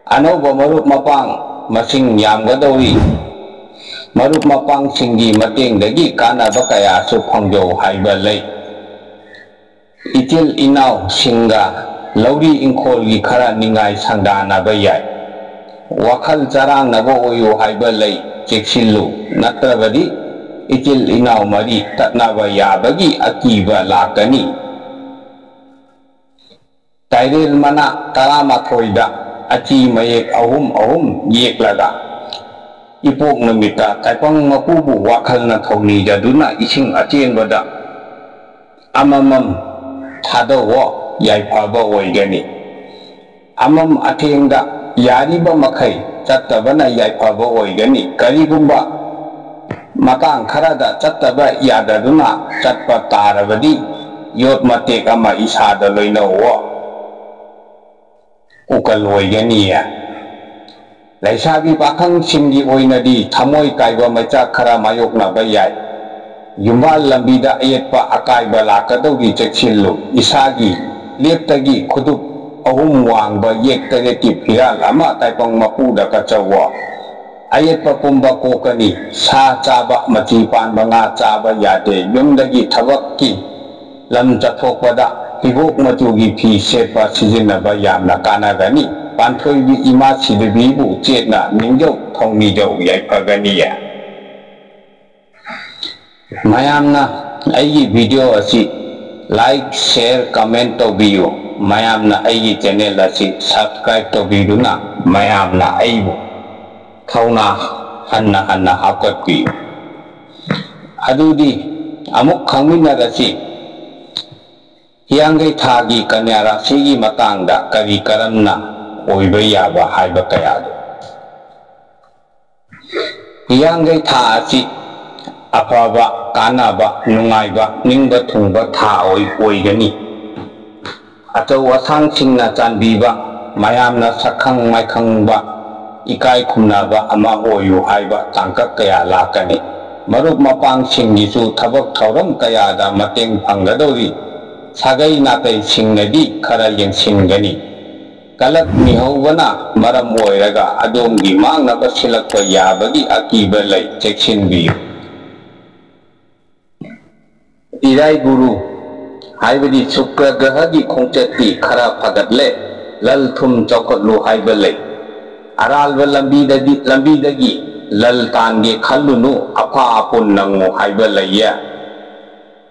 ꯑꯅꯧꯕ ꯃꯔꯨꯞ ꯃꯄꯥꯡ ꯃꯁꯤꯡ ꯌꯥꯝꯒꯗꯧꯔꯤ꯫ ꯃꯔꯨꯞ ꯃꯄꯥꯡꯁꯤꯡꯒꯤ ꯃꯇꯦꯡꯗꯒꯤ ꯀꯥꯟꯅꯕ ꯀꯌꯥꯁꯨ ꯐꯪꯖꯧ ꯍꯥꯏꯕ ꯂꯩ꯫ ꯏꯆꯤꯜ ꯏꯅꯥꯎꯁꯤꯡꯒ ꯂꯧꯔꯤ ꯏꯪꯈꯣꯜꯒꯤ ꯈꯔ ꯅꯤꯡꯉꯥꯏ ꯁꯪꯗꯥꯅꯕ ꯌꯥꯏ꯫ ꯋꯥꯈꯜ ꯆꯔꯥꯡꯅꯕ ꯑꯣꯏꯌꯨ ꯍꯥꯏꯕ ꯂꯩ, ꯆꯦꯛꯁꯤꯜꯂꯨ, ꯅꯠꯇ꯭ꯔꯕꯗꯤ ꯏꯆꯤꯜ ꯏꯅꯥꯎ ꯃꯔꯤ ꯇꯠꯅꯕ ꯌꯥꯕꯒꯤ ꯑꯀꯤꯕ ꯂꯥꯛꯀꯅꯤ꯫ ꯇꯥꯏꯔꯦꯜ ꯃꯅꯥ ꯇꯔꯥꯃꯥꯊꯣꯏꯗ ꯑꯆꯤ ꯃꯌꯦꯛ ꯑꯍꯨꯝ ꯑꯍꯨꯝ ꯌꯦꯛꯂꯒ ꯏꯄꯣꯛ ꯅꯨꯃꯤꯠꯇ ꯇꯥꯏꯕꯪ ꯃꯄꯨꯕꯨ ꯋꯥꯈꯜꯅ ꯊꯧꯅꯤꯖꯗꯨꯅ ꯏꯁꯤꯡ ꯑꯆꯦꯟꯕꯗ ꯑꯃꯃꯝ ꯊꯥꯗꯧꯑꯣ, ꯌꯥꯏꯐꯕ ꯑꯣꯏꯒꯅꯤ꯫ ꯑꯃꯝ ꯑꯊꯦꯡꯗ ꯌꯥꯔꯤꯕ ꯃꯈꯩ ꯆꯠꯇꯕꯅ ꯌꯥꯏꯐꯕ ꯑꯣꯏꯒꯅꯤ꯫ ꯀꯔꯤꯒꯨꯝꯕ ꯃꯇꯥꯡ ꯈꯔꯗ ꯆꯠꯇꯕ ꯌꯥꯗꯗꯨꯅ ꯆꯠꯄ ꯇꯥꯔꯕꯗꯤ, ꯌꯣꯠ ꯃꯇꯦꯛ ꯑꯃ ꯏꯁꯥꯗ ꯂꯣꯏꯅꯧꯑꯣ, ꯎꯀꯜ ꯑꯣꯏꯒꯅꯤꯌꯦ꯫ ꯂꯩꯁꯥꯕꯤ ꯄꯥꯈꯪꯁꯤꯡꯒꯤ ꯑꯣꯏꯅꯗꯤ ꯊꯃꯣꯏ ꯀꯥꯏꯕ ꯃꯩꯆꯥꯛ ꯈꯔ ꯃꯥꯌꯣꯛꯅꯕ ꯌꯥꯏ꯫ ꯌꯨꯝꯕꯥꯜ ꯂꯝꯕꯤꯗ ꯑꯌꯦꯠꯄ ꯑꯀꯥꯏꯕ ꯂꯥꯛꯀꯗꯧꯔꯤ, ꯆꯦꯛꯁꯤꯜꯂꯨ꯫ ꯏꯁꯥꯒꯤ ꯂꯦꯞꯇꯒꯤ ꯈꯨꯗꯨꯞ ꯑꯍꯨꯝ ꯋꯥꯡꯕ ꯌꯦꯛ ꯇꯔꯦꯠꯀꯤ ꯐꯤꯔꯥꯜ ꯑꯃ ꯇꯥꯏꯕꯪ ꯃꯄꯨꯗ ꯀꯠꯆꯧꯑꯣ꯫ ꯑꯌꯦꯠꯄ ꯄꯨꯝꯕ ꯀꯣꯛꯀꯅꯤ꯫ ꯁꯥ ꯆꯥꯕ, ꯃꯆꯤ ꯄꯥꯟꯕ ꯉꯥ ꯆꯥꯕ ꯌꯥꯗꯦ꯫ ꯌꯨꯝꯗꯒꯤ ꯊꯕꯛꯀꯤ ꯂꯝ ꯆꯠꯊꯣꯛꯄꯗ ꯍꯤꯒꯣꯛ ꯃꯆꯨꯒꯤ ꯐꯤ ꯁꯦꯠꯄ ꯁꯤꯖꯤꯟꯅꯕ ꯌꯥꯝꯅ ꯀꯥꯟꯅꯒꯅꯤ꯫ ꯄꯥꯟꯊꯣꯏꯕꯤ ꯏꯃꯥ ꯁꯤꯗꯕꯤꯕꯨ ꯆꯦꯠꯅ ꯅꯤꯡꯖꯧ ꯊꯧꯅꯤꯖꯧ, ꯌꯥꯏꯐꯒꯅꯤꯌꯦ꯫ ꯃꯌꯥꯝꯅ ꯑꯩꯒꯤ video ꯑꯁꯤ like, share, comment ꯇꯧꯕꯤꯌꯨ꯫ ꯃꯌꯥꯝꯅ ꯑꯩꯒꯤ channel ꯑꯁꯤ subscribe ꯇꯧꯕꯤꯗꯨꯅ ꯃꯌꯥꯝꯅ ꯑꯩꯕꯨ ꯊꯧꯅꯥ ꯍꯟꯅ ꯍꯟꯅ ꯍꯥꯞꯀꯠꯄꯤꯌꯨ꯫ ꯑꯗꯨꯗꯤ ꯑꯃꯨꯛ ꯈꯪꯃꯤꯟꯅꯔꯁꯤ꯫ ꯍꯤꯌꯥꯡꯒꯩ ꯊꯥꯒꯤ ꯀꯟꯌꯥ ꯔꯥꯁꯤꯒꯤ ꯃꯇꯥꯡꯗ ꯀꯔꯤ ꯀꯔꯝꯅ ꯑꯣꯏꯕ ꯌꯥꯕ ꯍꯥꯏꯕ ꯀꯌꯥꯗꯨ꯫ ꯍꯤꯌꯥꯡꯒꯩ ꯊꯥ ꯑꯁꯤ ꯑꯐꯕ, ꯀꯥꯟꯅꯕ, ꯅꯨꯡꯉꯥꯏꯕ, ꯅꯤꯡꯕ ꯊꯨꯡꯕ ꯊꯥ ꯑꯣꯏ-, ꯑꯣꯏꯒꯅꯤ꯫ ꯑꯆꯧ ꯑꯁꯥꯡꯁꯤꯡꯅ ꯆꯥꯟꯕꯤꯕ, ꯃꯌꯥꯝꯅ ꯁꯛꯈꯪ ꯃꯥꯏꯈꯪꯕ, ꯏꯀꯥꯏ ꯈꯨꯝꯅꯕ ꯑꯃ ꯑꯣꯏꯌꯨ ꯍꯥꯏꯕ ꯇꯥꯡꯀꯛ ꯀꯌꯥ ꯂꯥꯛꯀꯅꯤ꯫ ꯃꯔꯨꯞ ꯃꯄꯥꯡꯁꯤꯡꯒꯤꯁꯨ ꯊꯕꯛ ꯊꯧꯔꯝ ꯀꯌꯥꯗ ꯃꯇꯦꯡ ꯐꯪꯒꯗꯧꯔꯤ꯫ ꯁꯥꯒꯩ ꯅꯥꯇꯩꯁꯤꯡꯅꯗꯤ ꯈꯔ ꯌꯦꯡꯁꯤꯟꯒꯅꯤ꯫ ꯀꯂꯛ ꯃꯤꯍꯧꯕꯅ ꯃꯔꯝ ꯑꯣꯏꯔꯒ ꯑꯗꯣꯝꯒꯤ ꯃꯥꯡꯅꯕ ꯁꯤꯜꯂꯛꯄ ꯌꯥꯕꯒꯤ ꯑꯀꯤꯕ ꯂꯩ, ꯆꯦꯛꯁꯤꯟꯕꯤꯌꯨ꯫ ꯏꯔꯥꯏ ꯒꯨꯔꯨ ꯍꯥꯏꯕꯗꯤ ꯁꯨꯀ꯭ꯔ ꯒ꯭ꯔꯍꯒꯤ ꯈꯣꯡꯆꯠꯇꯤ ꯈꯔ ꯐꯒꯠꯂꯦ, ꯂꯜ ꯊꯨꯝ ꯆꯥꯎꯈꯠꯂꯨ ꯍꯥꯏꯕ ꯂꯩ꯫ ꯑꯔꯥꯟꯕ ꯂꯝꯕꯤꯗꯗꯤ, ꯂꯝꯕꯤꯗꯒꯤ ꯂꯜ ꯇꯥꯟꯒꯦ ꯈꯜꯂꯨꯅꯨ, ꯑꯐ ꯑꯄꯨꯟ ꯅꯪꯉꯨ ꯍꯥꯏꯕ ꯂꯩꯌꯦ꯫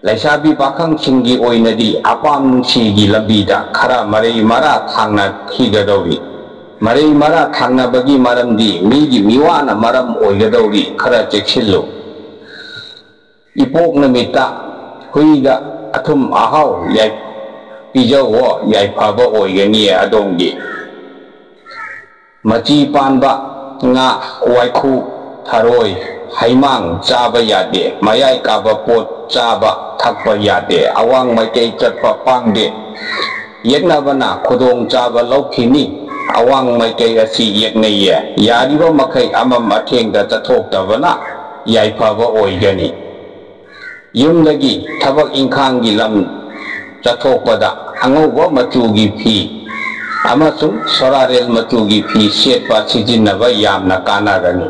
ꯂꯩꯁꯥꯕꯤ ꯄꯥꯈꯪꯁꯤꯡꯒꯤ ꯑꯣꯏꯅꯗꯤ ꯑꯄꯥꯝ ꯅꯨꯡꯁꯤꯒꯤ ꯂꯝꯕꯤꯗ ꯈꯔ ꯃꯔꯩ ꯃꯔꯥ ꯊꯥꯡꯅꯈꯤꯒꯗꯧꯔꯤ꯫ ꯃꯔꯩ ꯃꯔꯥ ꯊꯥꯡꯅꯕꯒꯤ ꯃꯔꯝꯗꯤ ꯃꯤꯒꯤ ꯃꯤꯋꯥꯅ ꯃꯔꯝ ꯑꯣꯏꯒꯗꯧꯔꯤ, ꯈꯔ ꯆꯦꯛꯁꯤꯜꯂꯨ꯫ ꯏꯄꯣꯛ ꯅꯨꯃꯤꯠꯇ ꯍꯨꯏꯗ ꯑꯊꯨꯝ ꯑꯍꯥꯎ ꯌꯥꯏ-, ꯄꯤꯖꯧꯋꯣ, ꯌꯥꯏꯐꯕ ꯑꯣꯏꯒꯅꯤꯌꯦ ꯑꯗꯣꯝꯒꯤ꯫ ꯃꯆꯤ ꯄꯥꯟꯕ ꯉꯥ, ꯋꯥꯏꯈꯨ, ꯊꯔꯣꯏ, ꯍꯩꯃꯥꯡ ꯆꯥꯕ ꯌꯥꯗꯦ꯫ ꯃꯌꯥꯏ ꯀꯥꯕ ꯄꯣꯠ ꯆꯥꯕ ꯊꯛꯄ ꯌꯥꯗꯦ꯫ ꯑꯋꯥꯡ ꯃꯥꯏꯀꯩ ꯆꯠꯄ ꯄꯥꯡꯗꯦ꯫ ꯌꯦꯛꯅꯕꯅ ꯈꯨꯗꯣꯡ ꯆꯥꯕ ꯂꯧꯈꯤꯅꯤ꯫ ꯑꯋꯥꯡ ꯃꯥꯏꯀꯩ ꯑꯁꯤ ꯌꯦꯛꯅꯩꯌꯦ꯫ ꯌꯥꯔꯤꯕ ꯃꯈꯩ ꯑꯃꯝ ꯑꯊꯦꯡꯗ ꯆꯠꯊꯣꯛꯇꯕꯅ ꯌꯥꯏꯐꯕ ꯑꯣꯏꯒꯅꯤ꯫ ꯌꯨꯝꯗꯒꯤ ꯊꯕꯛ ꯏꯪꯈꯥꯡꯒꯤ ꯂꯝ ꯆꯠꯊꯣꯛꯄꯗ ꯑꯉꯧꯕ ꯃꯆꯨꯒꯤ ꯐꯤ ꯑꯃꯁꯨꯡ ꯁꯣꯔꯥꯔꯦꯜ ꯃꯆꯨꯒꯤ ꯐꯤ ꯁꯦꯠꯄ ꯁꯤꯖꯤꯟꯅꯕ ꯌꯥꯝꯅ ꯀꯥꯟꯅꯒꯅꯤ꯫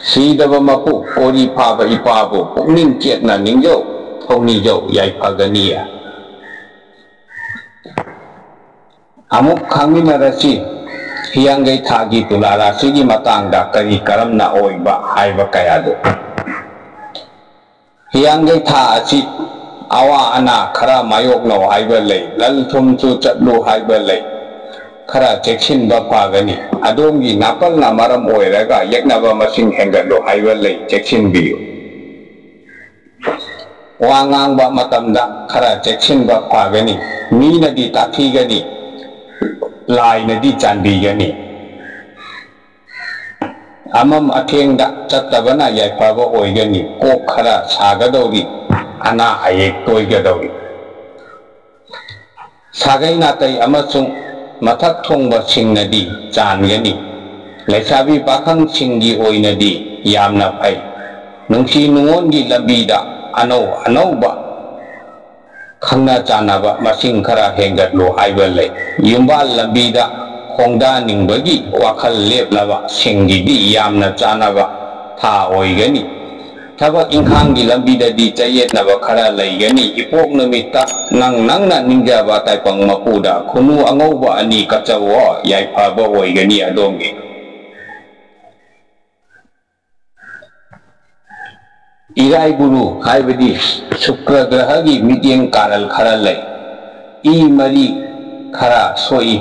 ꯁꯤꯗꯕ ꯃꯄꯨ, ꯀꯣꯔꯤ ꯐꯥꯕ ꯏꯄꯥꯕꯨ ꯄꯨꯛꯅꯤꯡ ꯆꯦꯠꯅ ꯅꯤꯡꯖꯧ, ꯊꯧꯅꯤꯖꯧ ꯌꯥꯏꯐꯒꯅꯤ꯫ ꯑꯃꯨꯛ ꯈꯪꯃꯤꯟꯅꯔꯁꯤ꯫ ꯍꯤꯌꯥꯡꯒꯩ ꯊꯥꯒꯤ ꯇꯨꯂꯥ ꯔꯥꯁꯤꯒꯤ ꯃꯇꯥꯡꯗ ꯀꯔꯤ ꯀꯔꯝꯅ ꯑꯣꯏꯕ ꯍꯥꯏꯕ ꯀꯌꯥꯗꯨ꯫ ꯍꯤꯌꯥꯡꯒꯩ ꯊꯥ ꯑꯁꯤ ꯑꯋꯥ ꯑꯅꯥ ꯈꯔ ꯃꯥꯌꯣꯛꯅꯧ ꯍꯥꯏꯕ ꯂꯩ, ꯂꯟ ꯊꯨꯝꯁꯨ ꯆꯠꯂꯨ ꯍꯥꯏꯕ ꯂꯩ꯫ ꯈꯔ ꯆꯦꯛꯁꯤꯟꯕ ꯐꯒꯅꯤ꯫ ꯑꯗꯣꯝꯒꯤ ꯅꯥꯄꯜꯅ ꯃꯔꯝ ꯑꯣꯏꯔꯒ ꯌꯦꯛꯅꯕ ꯃꯁꯤꯡ ꯍꯦꯟꯒꯠꯂꯨ ꯍꯥꯏꯕ ꯂꯩ, ꯆꯦꯛꯁꯤꯟꯕꯤꯌꯨ꯫ ꯋꯥ ꯉꯥꯡꯕ ꯃꯇꯝꯗ ꯈꯔ ꯆꯦꯛꯁꯤꯟꯕ ꯐꯒꯅꯤ꯫ ꯃꯤꯅꯗꯤ ꯇꯥꯊꯤꯒꯅꯤ, ꯂꯥꯏꯅꯗꯤ ꯆꯥꯟꯕꯤꯒꯅꯤ꯫ ꯑꯃꯝ ꯑꯊꯦꯡꯗ ꯆꯠꯇꯕꯅ ꯌꯥꯏꯐꯕ ꯑꯣꯏꯒꯅꯤ꯫ ꯀꯣꯛ ꯈꯔ ꯁꯥꯒꯗꯧꯔꯤ, ꯑꯅꯥ ꯑꯌꯦꯛ ꯇꯣꯏꯒꯗꯧꯔꯤ꯫ ꯁꯥꯒꯩ ꯅꯥꯇꯩ ꯑꯃꯁꯨꯡ ꯃꯊꯛ ꯊꯣꯡꯕꯁꯤꯡꯅꯗꯤ ꯆꯥꯟꯒꯅꯤ꯫ ꯂꯩꯁꯥꯕꯤ ꯄꯥꯈꯪꯁꯤꯡꯒꯤ ꯑꯣꯏꯅꯗꯤ ꯌꯥꯝꯅ ꯐꯩ꯫ ꯅꯨꯡꯁꯤ ꯅꯨꯡꯉꯣꯟꯒꯤ ꯂꯝꯕꯤꯗ ꯑꯅꯧ ꯑꯅꯧꯕ ꯈꯪꯅ ꯆꯥꯟꯅꯕ ꯃꯁꯤꯡ ꯈꯔ ꯍꯦꯟꯒꯠꯂꯨ ꯍꯥꯏꯕ ꯂꯩ꯫ ꯌꯨꯝꯕꯥꯜ ꯂꯝꯕꯤꯗ ꯈꯣꯡꯗꯥꯅꯤꯡꯕꯒꯤ ꯋꯥꯈꯜ ꯂꯦꯞꯂꯕ ꯁꯤꯡꯒꯤꯗꯤ ꯌꯥꯝꯅ ꯆꯥꯟꯅꯕ ꯊꯥ ꯑꯣꯏꯒꯅꯤ꯫ ꯊꯕꯛ ꯏꯪꯈꯥꯡꯒꯤ ꯂꯝꯕꯤꯗꯗꯤ ꯆꯌꯦꯠꯅꯕ ꯈꯔ ꯂꯩꯒꯅꯤ꯫ ꯏꯄꯣꯛ ꯅꯨꯃꯤꯠꯇ ꯅꯪ ꯅꯪꯅ ꯅꯤꯡꯖꯕ ꯇꯥꯏꯄꯪ ꯃꯄꯨꯗ ꯈꯨꯅꯨ ꯑꯉꯧꯕ ꯑꯅꯤ ꯀꯠꯆꯧꯑꯣ, ꯌꯥꯏꯐꯕ ꯑꯣꯏꯒꯅꯤ ꯑꯗꯣꯝꯒꯤ꯫ ꯏꯔꯥꯏ ꯒꯨꯔꯨ ꯍꯥꯏꯕꯗꯤ ꯁꯨꯀ꯭ꯔ ꯒ꯭ꯔꯍꯒꯤ ꯃꯤꯠꯌꯦꯡ ꯀꯥꯔꯜ ꯈꯔ ꯂꯩ꯫ ꯏ ꯃꯔꯤ ꯈꯔ ꯁꯣꯛꯏ꯫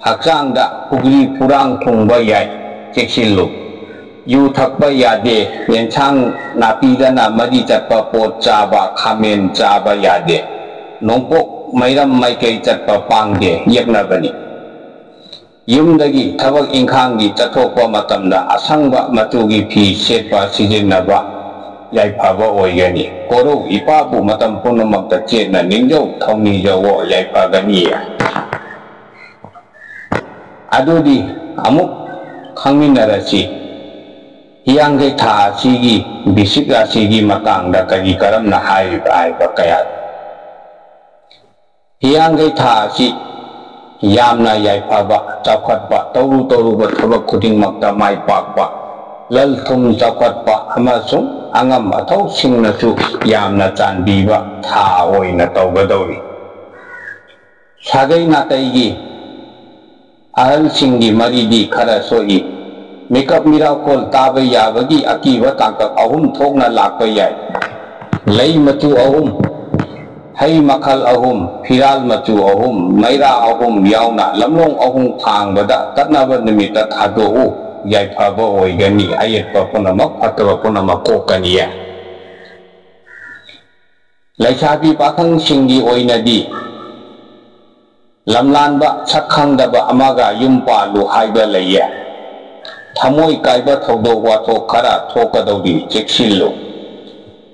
ꯍꯛꯆꯥꯡꯗ ꯄꯨꯒ꯭ꯔꯤ ꯄꯨꯔꯥꯡ ꯊꯨꯡꯕ ꯌꯥꯏ, ꯆꯦꯛꯁꯤꯜꯂꯨ꯫ ꯌꯨ ꯊꯛꯄ ꯌꯥꯗꯦ꯫ ꯌꯦꯟꯁꯥꯡ ꯅꯥꯄꯤꯗꯅ ꯃꯔꯤ ꯆꯠꯄ ꯄꯣꯠ ꯆꯥꯕ, ꯈꯥꯃꯦꯟ ꯆꯥꯕ ꯌꯥꯗꯦ꯫ ꯅꯣꯡꯄꯣꯛ ꯃꯩꯔꯝ ꯃꯥꯏꯀꯩ ꯆꯠꯄ ꯄꯥꯡꯗꯦ, ꯌꯦꯛꯅꯕꯅꯤ꯫ ꯌꯨꯝꯗꯒꯤ ꯊꯕꯛ ꯏꯪꯈꯥꯡꯒꯤ ꯆꯠꯊꯣꯛꯄ ꯃꯇꯝꯗ ꯑꯁꯪꯕ ꯃꯆꯨꯒꯤ ꯐꯤ ꯁꯦꯠꯄ ꯁꯤꯖꯤꯟꯅꯕ ꯌꯥꯏꯐꯕ ꯑꯣꯏꯒꯅꯤ꯫ ꯀꯣꯔꯧ ꯏꯄꯥꯕꯨ ꯃꯇꯝ ꯄꯨꯝꯅꯃꯛꯇ ꯆꯦꯠꯅ ꯅꯤꯡꯖꯧ, ꯊꯧꯅꯤꯖꯧꯑꯣ, ꯌꯥꯏꯐꯒꯅꯤ꯫ ꯑꯗꯨꯗꯤ ꯑꯃꯨꯛ ꯈꯪꯃꯤꯟꯅꯔꯁꯤ꯫ ꯍꯤꯌꯥꯡꯒꯩ ꯊꯥ ꯑꯁꯤꯒꯤ ꯕꯤꯁꯤꯛ ꯔꯥꯁꯤꯒꯤ ꯃꯇꯥꯡꯗ ꯀꯔꯤ ꯀꯔꯝꯅ ꯍꯥꯏꯔꯤꯕ ꯍꯥꯏꯕ ꯀꯌꯥ꯫ ꯍꯤꯌꯥꯡꯒꯩ ꯊꯥ ꯑꯁꯤ ꯌꯥꯝꯅ ꯌꯥꯏꯐꯕ, ꯆꯥꯎꯈꯠꯄ, ꯇꯧꯔꯨ ꯇꯧꯔꯨꯕ ꯊꯕꯛ ꯈꯨꯗꯤꯡꯃꯛꯇ ꯃꯥꯏ ꯄꯥꯛꯄ, ꯂꯟ ꯊꯨꯝ ꯆꯥꯎꯈꯠꯄ ꯑꯃꯁꯨꯡ ꯑꯉꯝ ꯑꯊꯧꯁꯤꯡꯅꯁꯨ ꯌꯥꯝꯅ ꯆꯥꯟꯕꯤꯕ ꯊꯥ ꯑꯣꯏꯅ ꯇꯧꯒꯗꯧꯔꯤ꯫ ꯁꯥꯒꯩ ꯅꯥꯇꯩꯒꯤ ꯑꯍꯜꯁꯤꯡꯒꯤ ꯃꯔꯤꯗꯤ ꯈꯔ ꯁꯣꯛꯏ꯫ ꯃꯤꯀꯞ ꯃꯤꯔꯥꯎꯈꯣꯜ ꯇꯥꯕ ꯌꯥꯕꯒꯤ ꯑꯀꯤꯕ ꯇꯥꯡꯀꯛ ꯑꯍꯨꯝ ꯊꯣꯛꯅ ꯂꯥꯛꯄ ꯌꯥꯏ꯫ ꯂꯩ ꯃꯆꯨ ꯑꯍꯨꯝ, ꯍꯩ ꯃꯈꯜ ꯑꯍꯨꯝ, ꯐꯤꯔꯥꯜ ꯃꯆꯨ ꯑꯍꯨꯝ, ꯃꯩꯔꯥ ꯑꯍꯨꯝ ꯌꯥꯎꯅ ꯂꯝꯂꯣꯡ ꯑꯍꯨꯝ ꯊꯥꯡꯕꯗ ꯀꯠꯅꯕ ꯅꯨꯃꯤꯠꯇ ꯊꯥꯗꯣꯛꯎ꯫ ꯌꯥꯏꯐꯕ ꯑꯣꯏꯒꯅꯤ꯫ ꯑꯌꯦꯠꯄ ꯄꯨꯝꯅꯃꯛ, ꯐꯠꯇꯕ ꯄꯨꯝꯅꯃꯛ ꯀꯣꯛꯀꯅꯤꯌꯦ꯫ ꯂꯩꯁꯥꯕꯤ ꯄꯥꯈꯪꯁꯤꯡꯒꯤ ꯑꯣꯏꯅꯗꯤ ꯂꯝꯂꯥꯟꯕ ꯁꯛ ꯈꯪꯗꯕ ꯑꯃꯒ ꯌꯨꯝ ꯄꯥꯜꯂꯨ ꯍꯥꯏꯕ ꯂꯩꯌꯦ꯫ ꯊꯃꯣꯏ ꯀꯥꯏꯕ ꯊꯧꯗꯣꯛ ꯋꯥꯊꯣꯛ ꯈꯔ ꯊꯣꯛꯀꯗꯧꯔꯤ, ꯆꯦꯛꯁꯤꯜꯂꯨ꯫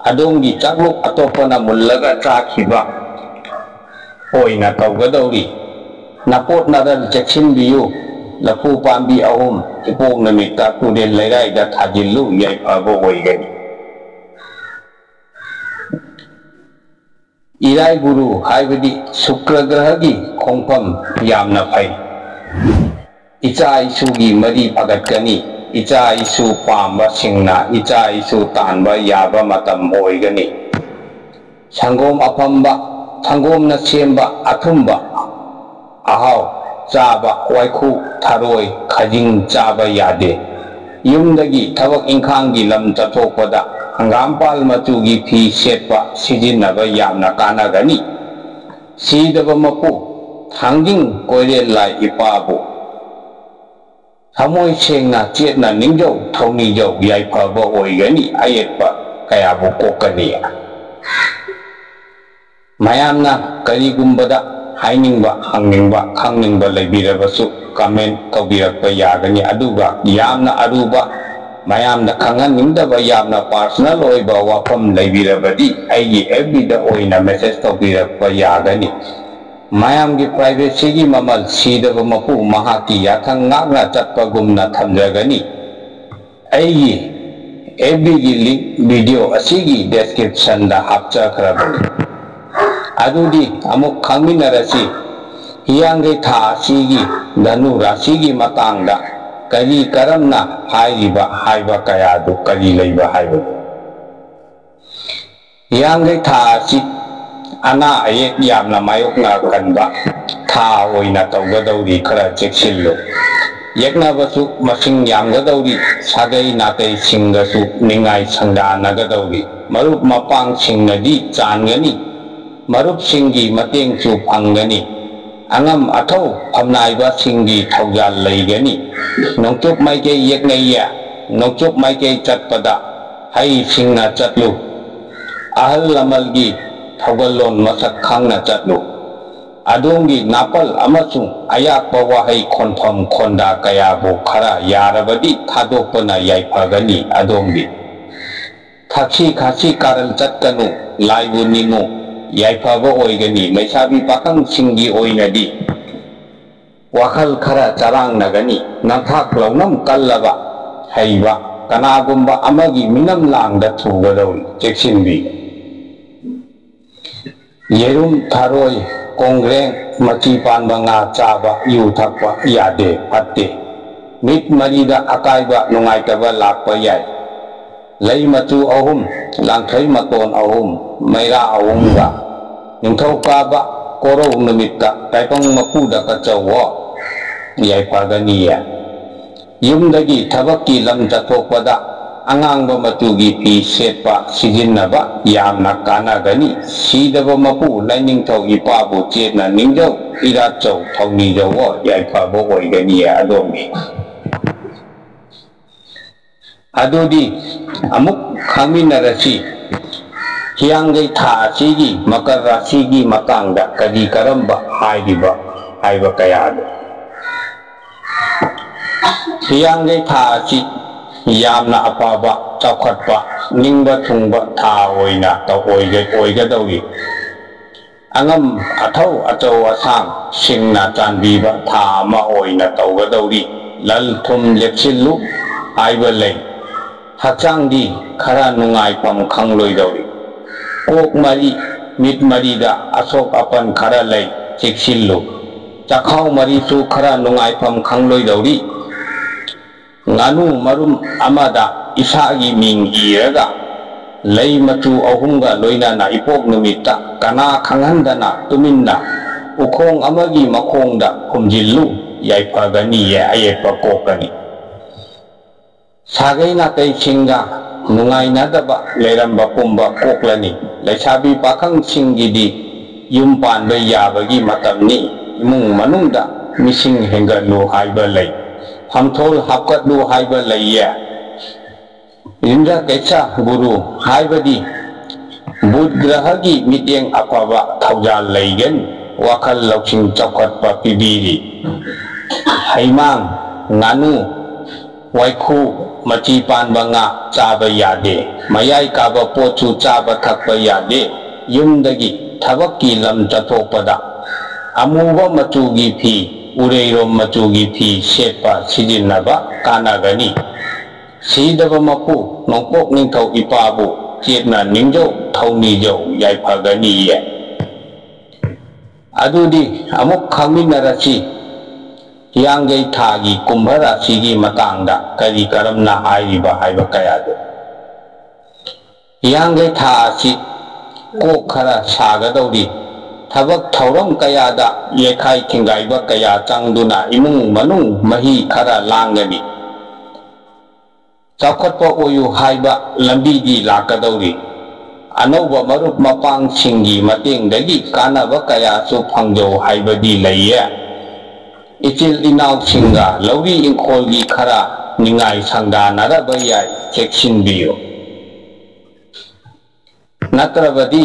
ꯑꯗꯣꯝꯒꯤ ꯆꯥꯛꯂꯨꯛ ꯑꯇꯣꯞꯄꯅ ꯃꯨꯜꯂꯒ ꯆꯥꯈꯤꯕ ꯑꯣꯏꯅ ꯇꯧꯒꯗꯧꯔꯤ꯫ ꯅꯄꯣꯠ ꯅꯔꯜ ꯆꯦꯛꯁꯤꯟꯕꯤꯌꯨ꯫ ꯂꯐꯨ ꯄꯥꯝꯕꯤ ꯑꯍꯨꯝ ꯏꯄꯣꯛ ꯅꯨꯃꯤꯠꯇ ꯇꯨꯔꯦꯜ ꯂꯩꯔꯥꯏꯗ ꯊꯥꯖꯤꯜꯂꯨ, ꯌꯥꯏꯐꯕ ꯑꯣꯏꯒꯅꯤ꯫ ꯏꯔꯥꯏ ꯒꯨꯔꯨ ꯍꯥꯏꯕꯗꯤ ꯁꯨꯀ꯭ꯔ ꯒ꯭ꯔꯍꯒꯤ ꯈꯣꯡꯐꯝ ꯌꯥꯝꯅ ꯐꯩ꯫ ꯏꯆꯥ ꯏꯁꯨꯒꯤ ꯃꯔꯤ ꯐꯒꯠꯀꯅꯤ꯫ ꯏꯆꯥ ꯏꯁꯨ ꯄꯥꯝꯕꯁꯤꯡꯅ ꯏꯆꯥ ꯏꯁꯨ ꯇꯥꯟꯕ ꯌꯥꯕ ꯃꯇꯝ ꯑꯣꯏꯒꯅꯤ꯫ ꯁꯪꯒꯣꯝ ꯑꯐꯝꯕ, ꯁꯪꯒꯣꯝꯅ ꯁꯦꯝꯕ ꯑꯊꯨꯝꯕ ꯑꯍꯥꯎ ꯆꯥꯕ, ꯋꯥꯏꯈꯨ, ꯊꯔꯣꯏ, ꯈꯖꯤꯡ ꯆꯥꯕ ꯌꯥꯗꯦ꯫ ꯌꯨꯝꯗꯒꯤ ꯊꯕꯛ ꯏꯪꯈꯥꯡꯒꯤ ꯂꯝ ꯆꯠꯊꯣꯛꯄꯗ ꯍꯪꯒꯥꯝꯄꯥꯜ ꯃꯆꯨꯒꯤ ꯐꯤ ꯁꯦꯠꯄ ꯁꯤꯖꯤꯟꯅꯕ ꯌꯥꯝꯅ ꯀꯥꯟꯅꯒꯅꯤ꯫ ꯁꯤꯗꯕ ꯃꯄꯨ ꯊꯥꯡꯖꯤꯡ ꯀꯣꯏꯔꯦꯜ ꯂꯥꯏ ꯏꯄꯥꯕꯨ ꯊꯃꯣꯏ ꯁꯦꯡꯅ ꯆꯦꯠꯅ ꯅꯤꯡꯖꯧ, ꯊꯧꯅꯤꯖꯧ, ꯌꯥꯏꯐꯕ ꯑꯣꯏꯒꯅꯤ, ꯑꯌꯦꯠꯄ ꯀꯌꯥꯕꯨ ꯀꯣꯛꯀꯅꯤ꯫ ꯃꯌꯥꯝꯅ ꯀꯔꯤꯒꯨꯝꯕꯗ ꯍꯥꯏꯅꯤꯡꯕ, ꯍꯪꯅꯤꯡꯕ, ꯈꯪꯅꯤꯡꯕ ꯂꯩꯕꯤꯔꯕꯁꯨ comment ꯇꯧꯕꯤꯔꯛꯄ ꯌꯥꯒꯅꯤ꯫ ꯑꯗꯨꯒ ꯌꯥꯝꯅ ꯑꯔꯨꯕ, ꯃꯌꯥꯝꯗ ꯈꯪꯍꯟꯅꯤꯡꯗꯕ ꯌꯥꯝꯅ personal ꯑꯣꯏꯕ ꯋꯥꯐꯝ ꯂꯩꯕꯤꯔꯕꯗꯤ ꯑꯩꯒꯤ F B ꯗ ꯑꯣꯏꯅ message ꯇꯧꯕꯤꯔꯛꯄ ꯌꯥꯒꯅꯤ꯫ ꯃꯌꯥꯝꯒꯤ privacy ꯒꯤ ꯃꯃꯜ ꯁꯤꯗꯕ ꯃꯄꯨ ꯃꯍꯥꯛꯀꯤ ꯌꯥꯊꯪ ꯉꯥꯛꯅ ꯆꯠꯄꯒꯨꯝꯅ ꯊꯝꯖꯒꯅꯤ꯫ ꯑꯩꯒꯤ F B ꯒꯤ link video ꯑꯁꯤꯒꯤ description ꯗ ꯍꯥꯞꯆꯈ꯭ꯔꯕꯅꯤ꯫ ꯑꯗꯨꯗꯤ ꯑꯃꯨꯛ ꯈꯪꯃꯤꯟꯅꯔꯁꯤ꯫ ꯍꯤꯌꯥꯡꯒꯩ ꯊꯥ ꯑꯁꯤꯒꯤ ꯙꯅꯨ ꯔꯥꯁꯤꯒꯤ ꯃꯇꯥꯡꯗ ꯀꯔꯤ ꯀꯔꯝꯅ ꯍꯥꯏꯔꯤꯕ ꯍꯥꯏꯕ ꯀꯌꯥꯗꯨ ꯀꯔꯤ ꯂꯩꯕ ꯍꯥꯏꯕꯗꯨ꯫ ꯍꯤꯌꯥꯡꯒꯩ ꯊꯥ ꯑꯁꯤ ꯑꯅꯥ ꯑꯌꯦꯛ ꯌꯥꯝꯅ ꯃꯥꯌꯣꯛꯅ ꯀꯟꯕ ꯊꯥ ꯑꯣꯏꯅ ꯇꯧꯒꯗꯧꯔꯤ, ꯈꯔ ꯆꯦꯛꯁꯤꯜꯂꯨ꯫ ꯌꯦꯛꯅꯕꯁꯨ ꯃꯁꯤꯡ ꯌꯥꯝꯒꯗꯧꯔꯤ, ꯁꯥꯒꯩ ꯅꯥꯇꯩꯁꯤꯡꯒꯁꯨ ꯅꯤꯡꯉꯥꯏ ꯁꯪꯗꯥꯅꯒꯗꯧꯔꯤ꯫ ꯃꯔꯨꯞ ꯃꯄꯥꯡꯁꯤꯡꯅꯗꯤ ꯆꯥꯟꯒꯅꯤ, ꯃꯔꯨꯞꯁꯤꯡꯒꯤ ꯃꯇꯦꯡꯁꯨ ꯐꯪꯒꯅꯤ꯫ ꯑꯉꯝ ꯑꯊꯧ ꯐꯝꯅꯥꯏꯕꯁꯤꯡꯒꯤ ꯊꯧꯖꯥꯜ ꯂꯩꯒꯅꯤ꯫ ꯅꯣꯡꯆꯨꯞ ꯃꯥꯏꯀꯩ ꯌꯦꯛꯅꯩꯌꯦ, ꯅꯣꯡꯆꯨꯞ ꯃꯥꯏꯀꯩ ꯆꯠꯄꯗ ꯍꯩꯁꯤꯡꯅ ꯆꯠꯂꯨ꯫ ꯑꯍꯜ ꯂꯃꯟꯒꯤ ꯊꯧꯒꯜꯂꯣꯟ ꯃꯁꯛ ꯈꯪꯅ ꯆꯠꯂꯨ꯫ ꯑꯗꯣꯝꯒꯤ ꯅꯥꯄꯜ ꯑꯃꯁꯨꯡ ꯑꯌꯥꯛꯄ ꯋꯥꯍꯩ ꯈꯣꯟꯐꯝ ꯈꯣꯟꯗꯥ ꯀꯌꯥꯕꯨ ꯈꯔ ꯌꯥꯔꯕꯗꯤ ꯊꯥꯗꯣꯛꯄꯅ ꯌꯥꯏꯐꯒꯅꯤ꯫ ꯑꯗꯣꯝꯒꯤ ꯊꯛꯁꯤ ꯈꯥꯁꯤ ꯀꯥꯔꯟ ꯆꯠꯀꯅꯨ, ꯂꯥꯏꯕꯨ ꯅꯤꯡꯉꯨ, ꯌꯥꯏꯐꯕ ꯑꯣꯏꯒꯅꯤ꯫ ꯂꯩꯁꯥꯕꯤ ꯄꯥꯈꯪꯁꯤꯡꯒꯤ ꯑꯣꯏꯅꯗꯤ ꯋꯥꯈꯜ ꯈꯔ ꯆꯔꯥꯡꯅꯒꯅꯤ꯫ ꯅꯝꯊꯥꯛ ꯂꯧꯅꯝ ꯀꯜꯂꯕ, ꯍꯩꯕ ꯀꯅꯥꯒꯨꯝꯕ ꯑꯃꯒꯤ ꯃꯤꯅꯝ ꯂꯥꯡꯗ ꯊꯨꯒꯗꯧꯔꯤ꯫ ꯆꯦꯛꯁꯤꯟꯕꯤꯌꯨ꯫ ꯌꯦꯔꯨꯝ, ꯊꯔꯣꯏ, ꯀꯣꯡꯒ꯭ꯔꯦꯡ, ꯃꯆꯤ ꯄꯥꯟꯕ ꯉꯥ ꯆꯥꯕ, ꯌꯨ ꯊꯛꯄ ꯌꯥꯗꯦ, ꯐꯠꯇꯦ꯫ ꯃꯤꯠ ꯃꯔꯤꯗ ꯑꯀꯥꯏꯕ, ꯅꯨꯡꯉꯥꯏꯇꯕ ꯂꯥꯛꯄ ꯌꯥꯏ꯫ ꯂꯩ ꯃꯆꯨ ꯑꯍꯨꯝ, ꯂꯥꯡꯊ꯭ꯔꯩ ꯃꯇꯣꯟ ꯑꯍꯨꯝ, ꯃꯩꯔꯥ ꯑꯍꯨꯝꯒ꯫ ꯅꯤꯡꯊꯧꯀꯥꯕ ꯀꯣꯔꯧ ꯅꯨꯃꯤꯠꯇ ꯇꯥꯏꯕꯪ ꯃꯄꯨꯗ ꯀꯠꯆꯧꯋꯣ, ꯌꯥꯏꯐꯒꯅꯤꯌꯦ꯫ ꯌꯨꯝꯗꯒꯤ ꯊꯕꯛꯀꯤ ꯂꯝ ꯆꯠꯊꯣꯛꯄꯗ ꯑꯉꯥꯡꯕ ꯃꯆꯨꯒꯤ ꯐꯤ ꯁꯦꯠꯄ ꯁꯤꯖꯤꯟꯅꯕ ꯌꯥꯝꯅ ꯀꯥꯟꯅꯒꯅꯤ꯫ ꯁꯤꯗꯕ ꯃꯄꯨ ꯂꯥꯏꯅꯤꯡꯊꯧ ꯏꯄꯥꯕꯨ ꯆꯦꯠꯅ ꯅꯤꯡꯖꯧ, ꯏꯔꯥꯠꯆꯧ, ꯊꯧꯅꯤꯖꯧꯋꯣ, ꯌꯥꯏꯐꯕ ꯑꯣꯏꯒꯅꯤꯌꯦ ꯑꯗꯣꯝꯒꯤ꯫ ꯑꯗꯨꯗꯤ ꯑꯃꯨꯛ ꯈꯪꯃꯤꯟꯅꯔꯁꯤ꯫ ꯍꯤꯌꯥꯡꯒꯩ ꯊꯥ ꯑꯁꯤꯒꯤ ꯃꯀꯔ ꯔꯥꯁꯤꯒꯤ ꯃꯇꯥꯡꯗ ꯀꯔꯤ ꯀꯔꯝꯕ ꯍꯥꯏꯔꯤꯕ ꯍꯥꯏꯕ ꯀꯌꯥꯗꯨ꯫ ꯍꯤꯌꯥꯡꯒꯩ ꯊꯥ ꯑꯁꯤ ꯌꯥꯝꯅ ꯑꯐꯕ, ꯆꯥꯎꯈꯠꯄ, ꯅꯤꯡꯕ ꯊꯨꯡꯕ ꯊꯥ ꯑꯣꯏꯅ ꯇꯧ-, ꯑꯣꯏꯒ-, ꯑꯣꯏꯒꯗꯧꯔꯤ꯫ ꯑꯉꯝ ꯑꯊꯧ ꯑꯆꯧ ꯑꯁꯥꯡꯁꯤꯡꯅ ꯆꯥꯟꯕꯤꯕ ꯊꯥ ꯑꯃ ꯑꯣꯏꯅ ꯇꯧꯒꯗꯧꯔꯤ꯫ ꯂꯟ ꯊꯨꯝ ꯂꯦꯞꯁꯤꯜꯂꯨ ꯍꯥꯏꯕ ꯂꯩ꯫ ꯍꯛꯆꯥꯡꯗꯤ ꯈꯔ ꯅꯨꯡꯉꯥꯏꯐꯝ ꯈꯪꯂꯣꯏꯗꯧꯔꯤ꯫ ꯀꯣꯛ ꯃꯔꯤ, ꯃꯤꯠ ꯃꯔꯤꯗ ꯑꯁꯣꯛ ꯑꯄꯟ ꯈꯔ ꯂꯩ, ꯆꯦꯛꯁꯤꯜꯂꯨ꯫ ꯆꯈꯥꯎ ꯃꯔꯤꯁꯨ ꯈꯔ ꯅꯨꯡꯉꯥꯏꯐꯝ ꯈꯪꯂꯣꯏꯗꯧꯔꯤ꯫ ꯉꯥꯅꯨ ꯃꯔꯨꯝ ꯑꯃꯗ ꯏꯁꯥꯒꯤ ꯃꯤꯡ ꯏꯔꯒ ꯂꯩ ꯃꯆꯨ ꯑꯍꯨꯝꯒ ꯂꯣꯏꯅꯅ ꯏꯄꯣꯛ ꯅꯨꯃꯤꯠꯇ ꯀꯅꯥ ꯈꯪꯍꯟꯗꯅ ꯇꯨꯃꯤꯟꯅ ꯎꯈꯣꯡ ꯑꯃꯒꯤ ꯃꯈꯣꯡꯗ ꯈꯨꯝꯖꯤꯜꯂꯨ, ꯌꯥꯏꯐꯒꯅꯤꯌꯦ, ꯑꯌꯦꯠꯄ ꯀꯣꯛꯀꯅꯤ꯫ ꯁꯥꯒꯩ ꯅꯥꯇꯩꯁꯤꯡꯒ ꯅꯨꯡꯉꯥꯏꯅꯗꯕ ꯂꯩꯔꯝꯕ ꯄꯨꯝꯕ ꯀꯣꯛꯂꯅꯤ꯫ ꯂꯩꯁꯥꯕꯤ ꯄꯥꯈꯪꯁꯤꯡꯒꯤꯗꯤ ꯌꯨꯝ ꯄꯥꯟꯕ ꯌꯥꯕꯒꯤ ꯃꯇꯝꯅꯤ꯫ ꯏꯃꯨꯡ ꯃꯅꯨꯡꯗ ꯃꯤꯁꯤꯡ ꯍꯦꯟꯒꯠꯂꯨ ꯍꯥꯏꯕ ꯂꯩ꯫ ꯐꯝꯊꯣꯜ ꯍꯥꯞꯀꯠꯂꯨ ꯍꯥꯏꯕ ꯂꯩꯌꯦ꯫ ꯌꯨꯝꯖꯀꯩꯁ ꯒꯨꯔꯨ ꯍꯥꯏꯕꯗꯤ ꯕꯨꯙ ꯒ꯭ꯔꯍꯒꯤ ꯃꯤꯠꯌꯦꯡ ꯑꯐꯕ ꯊꯧꯖꯥꯜ ꯂꯩꯒꯅꯤ꯫ ꯋꯥꯈꯜ ꯂꯧꯁꯤꯡ ꯆꯥꯎꯈꯠꯄ ꯄꯤꯕꯤꯔꯤ꯫ ꯍꯩꯃꯥꯡ, ꯉꯥꯅꯨ, ꯋꯥꯏꯈꯨ, ꯃꯆꯤ ꯄꯥꯟꯕ ꯉꯥ ꯆꯥꯕ ꯌꯥꯗꯦ꯫ ꯃꯌꯥꯏ ꯀꯥꯕ ꯄꯣꯠꯁꯨ ꯆꯥꯕ ꯊꯛꯄ ꯌꯥꯗꯦ꯫ ꯌꯨꯝꯗꯒꯤ ꯊꯕꯛꯀꯤ ꯂꯝ ꯆꯠꯊꯣꯛꯄꯗ ꯑꯃꯨꯕ ꯃꯆꯨꯒꯤ ꯐꯤ ꯎꯔꯩꯔꯣꯝ ꯃꯆꯨꯒꯤ ꯐꯤ ꯁꯦꯠꯄ ꯁꯤꯖꯤꯟꯅꯕ ꯀꯥꯟꯅꯒꯅꯤ꯫ ꯁꯤꯗꯕ ꯃꯄꯨ ꯅꯣꯡꯄꯣꯛ ꯅꯤꯡꯊꯧ ꯏꯄꯥꯕꯨ ꯆꯦꯠꯅ ꯅꯤꯡꯖꯧ, ꯊꯧꯅꯤꯖꯧ, ꯌꯥꯏꯐꯒꯅꯤꯌꯦ꯫ ꯑꯗꯨꯗꯤ ꯑꯃꯨꯛ ꯈꯪꯃꯤꯟꯅꯔꯁꯤ, ꯍꯤꯌꯥꯡꯒꯩ ꯊꯥꯒꯤ ꯀꯨꯝꯚ ꯔꯥꯁꯤꯒꯤ ꯃꯇꯥꯡꯗ ꯀꯔꯤ ꯀꯔꯝꯅ ꯍꯥꯏꯔꯤꯕ ꯍꯥꯏꯕ ꯀꯌꯥꯗꯨ꯫ ꯍꯤꯌꯥꯡꯒꯩ ꯊꯥ ꯑꯁꯤ ꯀꯣꯛ ꯈꯔ ꯁꯥꯒꯗꯧꯔꯤ꯫ ꯊꯕꯛ ꯊꯧꯔꯝ ꯀꯌꯥꯗ ꯌꯩꯈꯥꯏ ꯊꯤꯡꯒꯥꯏꯕ ꯀꯌꯥ ꯆꯪꯗꯨꯅ ꯏꯃꯨꯡ ꯃꯅꯨꯡ ꯃꯍꯤ ꯈꯔ ꯂꯥꯡꯒꯅꯤ꯫ ꯆꯥꯎꯈꯠꯄ ꯑꯣꯏꯌꯨ ꯍꯥꯏꯕ ꯂꯝꯕꯤꯗꯤ ꯂꯥꯛꯀꯗꯧꯔꯤ꯫ ꯑꯅꯧꯕ ꯃꯔꯨꯞ ꯃꯄꯥꯡꯁꯤꯡꯒꯤ ꯃꯇꯦꯡꯗꯒꯤ ꯀꯥꯟꯅꯕ ꯀꯌꯥꯁꯨ ꯐꯪꯖꯧ ꯍꯥꯏꯕꯗꯤ ꯂꯩꯌꯦ꯫ ꯏꯆꯤꯜ ꯏꯅꯥꯎꯁꯤꯡꯒ ꯂꯧꯔꯤ ꯏꯪꯈꯣꯜꯒꯤ ꯈꯔ ꯅꯤꯡꯉꯥꯏ ꯁꯪꯗꯥꯅꯔꯕ ꯌꯥꯏ, ꯆꯦꯛꯁꯤꯟꯕꯤꯌꯨ꯫ ꯅꯠꯇ꯭ꯔꯕꯗꯤ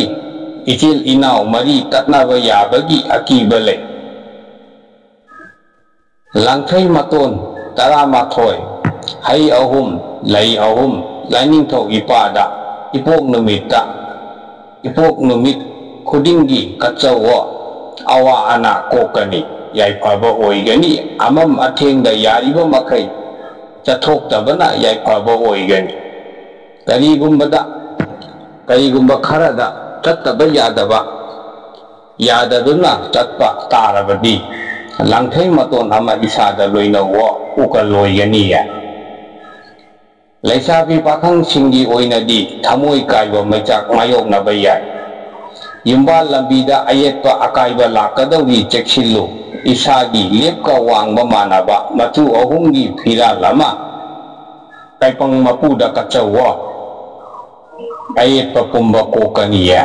ꯏꯆꯤꯜ ꯏꯅꯥꯎ ꯃꯔꯤ ꯇꯠꯅꯕ ꯌꯥꯕꯒꯤ ꯑꯀꯤꯕ ꯂꯩ꯫ ꯂꯥꯡꯊꯩ ꯃꯇꯣꯟ ꯇꯔꯥꯃꯥꯊꯣꯏ, ꯍꯩ ꯑꯍꯨꯝ, ꯂꯩ ꯑꯍꯨꯝ, ꯂꯥꯏꯅꯤꯡꯊꯧ ꯏꯄꯥꯗ ꯏꯄꯣꯛ ꯅꯨꯃꯤꯠꯇ, ꯏꯄꯣꯛ ꯅꯨꯃꯤꯠ ꯈꯨꯗꯤꯡꯒꯤ ꯀꯠꯆꯧꯑꯣ꯫ ꯑꯋꯥ ꯑꯅꯥ ꯀꯣꯛꯀꯅꯤ, ꯌꯥꯏꯐꯕ ꯑꯣꯏꯒꯅꯤ꯫ ꯑꯃꯝ ꯑꯊꯦꯡꯗ ꯌꯥꯔꯤꯕ ꯃꯈꯩ ꯆꯠꯊꯣꯛꯇꯕꯅ ꯌꯥꯏꯐꯕ ꯑꯣꯏꯒꯅꯤ꯫ ꯀꯔꯤꯒꯨꯝꯕꯗ, ꯀꯔꯤꯒꯨꯝꯕ ꯈꯔꯗ ꯆꯠꯇꯕ ꯌꯥꯗꯕ, ꯌꯥꯗꯗꯨꯅ ꯆꯠꯄ ꯇꯥꯔꯕꯗꯤ, ꯂꯥꯡꯊꯩ ꯃꯇꯣꯟ ꯑꯃ ꯏꯁꯥꯗ ꯂꯣꯏꯅꯧꯑꯣ, ꯎꯀꯜ ꯑꯣꯏꯒꯅꯤꯌꯦ꯫ ꯂꯩꯁꯥꯕꯤ ꯄꯥꯈꯪꯁꯤꯡꯒꯤ ꯑꯣꯏꯅꯗꯤ ꯊꯃꯣꯏ ꯀꯥꯏꯕ ꯃꯩꯆꯥꯛ ꯃꯥꯌꯣꯛꯅꯕ ꯌꯥꯏ꯫ ꯌꯨꯝꯕꯥꯜ ꯂꯝꯕꯤꯗ ꯑꯌꯦꯠꯄ ꯑꯀꯥꯏꯕ ꯂꯥꯛꯀꯗꯧꯔꯤ, ꯆꯦꯛꯁꯤꯜꯂꯨ꯫ ꯏꯁꯥꯒꯤ ꯂꯦꯞꯀ ꯋꯥꯡꯕ ꯃꯥꯟꯅꯕ ꯃꯆꯨ ꯑꯍꯨꯝꯒꯤ ꯐꯤꯔꯥꯜ ꯑꯃ ꯇꯥꯏꯄꯪ ꯃꯄꯨꯗ ꯀꯠꯆꯧꯋꯣ꯫ ꯑꯌꯦꯠꯄ ꯄꯨꯝꯕ ꯀꯣꯛꯀꯅꯤꯌꯦ꯫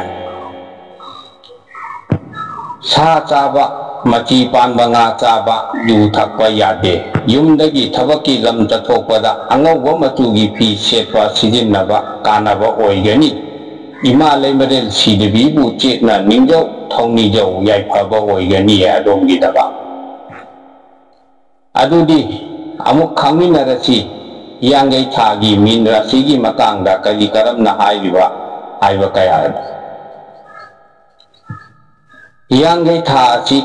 ꯁꯥ ꯆꯥꯕ, ꯃꯆꯤ ꯄꯥꯟꯕ ꯉꯥ ꯆꯥꯕ, ꯌꯨ ꯊꯛꯄ ꯌꯥꯗꯦ꯫ ꯌꯨꯝꯗꯒꯤ ꯊꯕꯛꯀꯤ ꯂꯝ ꯆꯠꯊꯣꯛꯄꯗ ꯑꯉꯧꯕ ꯃꯆꯨꯒꯤ ꯐꯤ ꯁꯦꯠꯄ ꯁꯤꯖꯤꯟꯅꯕ ꯀꯥꯟꯅꯕ ꯑꯣꯏꯒꯅꯤ꯫ ꯏꯃꯥ ꯂꯩꯃꯔꯦꯜ ꯁꯤꯗꯕꯤꯕꯨ ꯆꯦꯠꯅ ꯅꯤꯡꯖꯧ, ꯊꯧꯅꯤꯖꯧ, ꯌꯥꯏꯐꯕ ꯑꯣꯏꯒꯅꯤ ꯑꯗꯣꯝꯒꯤꯗꯃꯛ꯫ ꯑꯗꯨꯗꯤ ꯑꯃꯨꯛ ꯈꯪꯃꯤꯟꯅꯔꯁꯤ, ꯍꯤꯌꯥꯡꯒꯩ ꯊꯥꯒꯤ ꯃꯤꯟ ꯔꯥꯁꯤꯒꯤ ꯃꯇꯥꯡꯗ ꯀꯔꯤ ꯀꯔꯝꯅ ꯍꯥꯏꯔꯤꯕ ꯍꯥꯏꯕ ꯀꯌꯥ ꯑꯗꯨ꯫ ꯍꯤꯌꯥꯡꯒꯩ ꯊꯥ ꯑꯁꯤ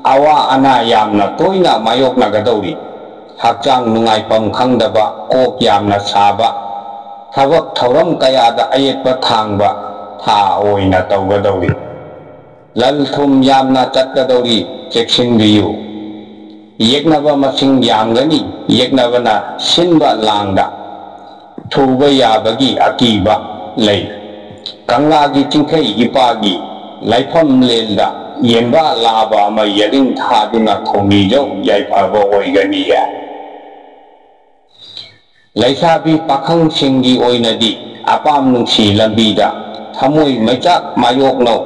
ꯑꯋꯥ ꯑꯅꯥ ꯌꯥꯝꯅ ꯇꯣꯏꯅ ꯃꯥꯌꯣꯛꯅꯒꯗꯧꯔꯤ꯫ ꯍꯛꯆꯥꯡ ꯅꯨꯡꯉꯥꯏꯐꯝ ꯈꯪꯗꯕ, ꯀꯣꯛ ꯌꯥꯝꯅ ꯁꯥꯕ, ꯊꯕꯛ ꯊꯧꯔꯝ ꯀꯌꯥꯗ ꯑꯌꯦꯠꯄ ꯊꯥꯡꯕ ꯊꯥ ꯑꯣꯏꯅ ꯇꯧꯒꯗꯧꯔꯤ꯫ ꯂꯟ ꯊꯨꯝ ꯌꯥꯝꯅ ꯆꯠꯀꯗꯧꯔꯤ, ꯆꯦꯛꯁꯤꯟꯕꯤꯌꯨ꯫ ꯌꯦꯛꯅꯕ ꯃꯁꯤꯡ ꯌꯥꯝꯒꯅꯤ, ꯌꯦꯛꯅꯕꯅ ꯁꯤꯟꯕ ꯂꯥꯡꯗ ꯊꯨꯕ ꯌꯥꯕꯒꯤ ꯑꯀꯤꯕ ꯂꯩ꯫ ꯀꯪꯂꯥꯒꯤ ꯆꯤꯡꯈꯩ ꯏꯄꯥꯒꯤ ꯂꯥꯏꯐꯝꯂꯦꯟꯗ ꯌꯦꯟꯕ ꯂꯥꯕ ꯑꯃ ꯌꯦꯔꯤꯡ ꯊꯥꯗꯨꯅ ꯊꯧꯅꯤꯖꯧ ꯌꯥꯏꯐꯕ ꯑꯣꯏꯒꯅꯤꯌꯦ꯫ ꯂꯩꯁꯥꯕꯤ ꯄꯥꯈꯪꯁꯤꯡꯒꯤ ꯑꯣꯏꯅꯗꯤ ꯑꯄꯥꯝ ꯅꯨꯡꯁꯤ ꯂꯝꯕꯤꯗ ꯊꯃꯣꯏ ꯃꯩꯆꯥꯛ ꯃꯥꯌꯣꯛꯅꯧ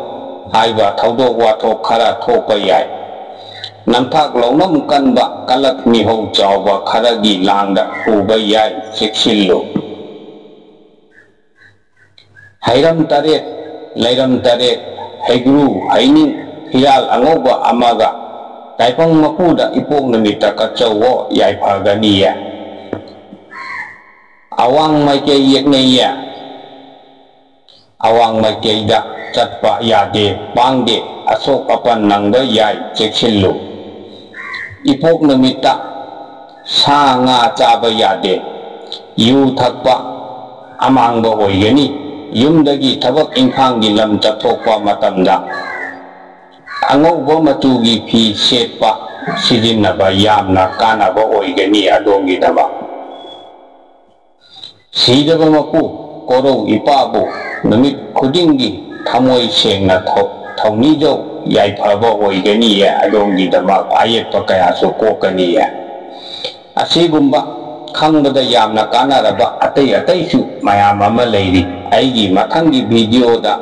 ꯍꯥꯏꯕ ꯊꯧꯗꯣꯛ ꯋꯥꯊꯣꯛ ꯈꯔ ꯊꯣꯛꯄ ꯌꯥꯏ꯫ ꯅꯝꯊꯥꯛ ꯂꯧꯅꯝ ꯀꯟꯕ ꯀꯂꯛ ꯃꯤꯍꯧ ꯆꯥꯎꯕ ꯈꯔꯒꯤ ꯂꯥꯡꯗ ꯄꯨꯕ ꯌꯥꯏ, ꯆꯦꯛꯁꯤꯜꯂꯨ꯫ ꯍꯩꯔꯝ ꯇꯔꯦꯠ, ꯂꯩꯔꯝ ꯇꯔꯦꯠ, ꯍꯩꯒ꯭ꯔꯨ, ꯍꯩꯅꯤꯡ, ꯐꯤꯔꯥꯜ ꯑꯉꯧꯕ ꯑꯃꯒ ꯇꯥꯏꯕꯪ ꯃꯄꯨꯗ ꯏꯄꯣꯛ ꯅꯨꯃꯤꯠꯇ ꯀꯠꯆꯧꯋꯣ, ꯌꯥꯏꯐꯒꯅꯤꯌꯦ꯫ ꯑꯋꯥꯡ ꯃꯥꯏꯀꯩ ꯌꯦꯛꯅꯩꯌꯦ꯫ ꯑꯋꯥꯡ ꯃꯥꯏꯀꯩꯗ ꯆꯠꯄ ꯌꯥꯗꯦ, ꯄꯥꯡꯗꯦ, ꯑꯁꯣꯛ ꯑꯄꯟ ꯅꯪꯕ ꯌꯥꯏ, ꯆꯦꯛꯁꯤꯜꯂꯨ꯫ ꯏꯄꯣꯛ ꯅꯨꯃꯤꯠꯇ ꯁꯥ ꯉꯥ ꯆꯥꯕ ꯌꯥꯗꯦ, ꯌꯨ ꯊꯛꯄ ꯑꯃꯥꯡꯕ ꯑꯣꯏꯒꯅꯤ꯫ ꯌꯨꯝꯗꯒꯤ ꯊꯕꯛ ꯏꯪꯈꯥꯡꯒꯤ ꯂꯝ ꯆꯠꯊꯣꯛꯄ ꯃꯇꯝꯗ ꯑꯉꯧꯕ ꯃꯆꯨꯒꯤ ꯐꯤ ꯁꯦꯠꯄ ꯁꯤꯖꯤꯟꯅꯕ ꯌꯥꯝꯅ ꯀꯥꯟꯅꯕ ꯑꯣꯏꯒꯅꯤ ꯑꯗꯣꯝꯒꯤꯗꯃꯛ꯫ ꯁꯤꯗꯕ ꯃꯄꯨ ꯀꯣꯔꯧ ꯏꯄꯥꯕꯨ ꯅꯨꯃꯤꯠ ꯈꯨꯗꯤꯡꯒꯤ ꯊꯃꯣꯏ ꯁꯦꯡꯅ ꯊꯧ-, ꯊꯧꯅꯤꯖꯧ ꯌꯥꯏꯐꯕ ꯑꯣꯏꯒꯅꯤꯌꯦ, ꯑꯗꯣꯝꯒꯤꯗꯃꯛ ꯑꯌꯦꯠꯄ ꯀꯌꯥꯁꯨ ꯀꯣꯛꯀꯅꯤꯌꯦ꯫ ꯑꯁꯤꯒꯨꯝꯕ ꯈꯪꯕꯗ ꯌꯥꯝꯅ ꯀꯥꯟꯅꯔꯕ ꯑꯇꯩ ꯑꯇꯩꯁꯨ ꯃꯌꯥꯝ ꯑꯃ ꯂꯩꯔꯤ꯫ ꯑꯩꯒꯤ ꯃꯊꯪꯒꯤ ꯚꯤꯗꯤꯑꯣꯗ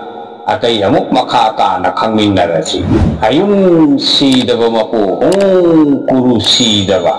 ꯑꯇꯩ ꯑꯃꯨꯛ ꯃꯈꯥ ꯇꯥꯅ ꯈꯪꯃꯤꯟꯅꯔꯁꯤ꯫ ꯑꯌꯨꯝ ꯁꯤꯗꯕ ꯃꯄꯨ ꯍꯨꯡ ꯀꯨꯔꯨ ꯁꯤꯗꯕ꯫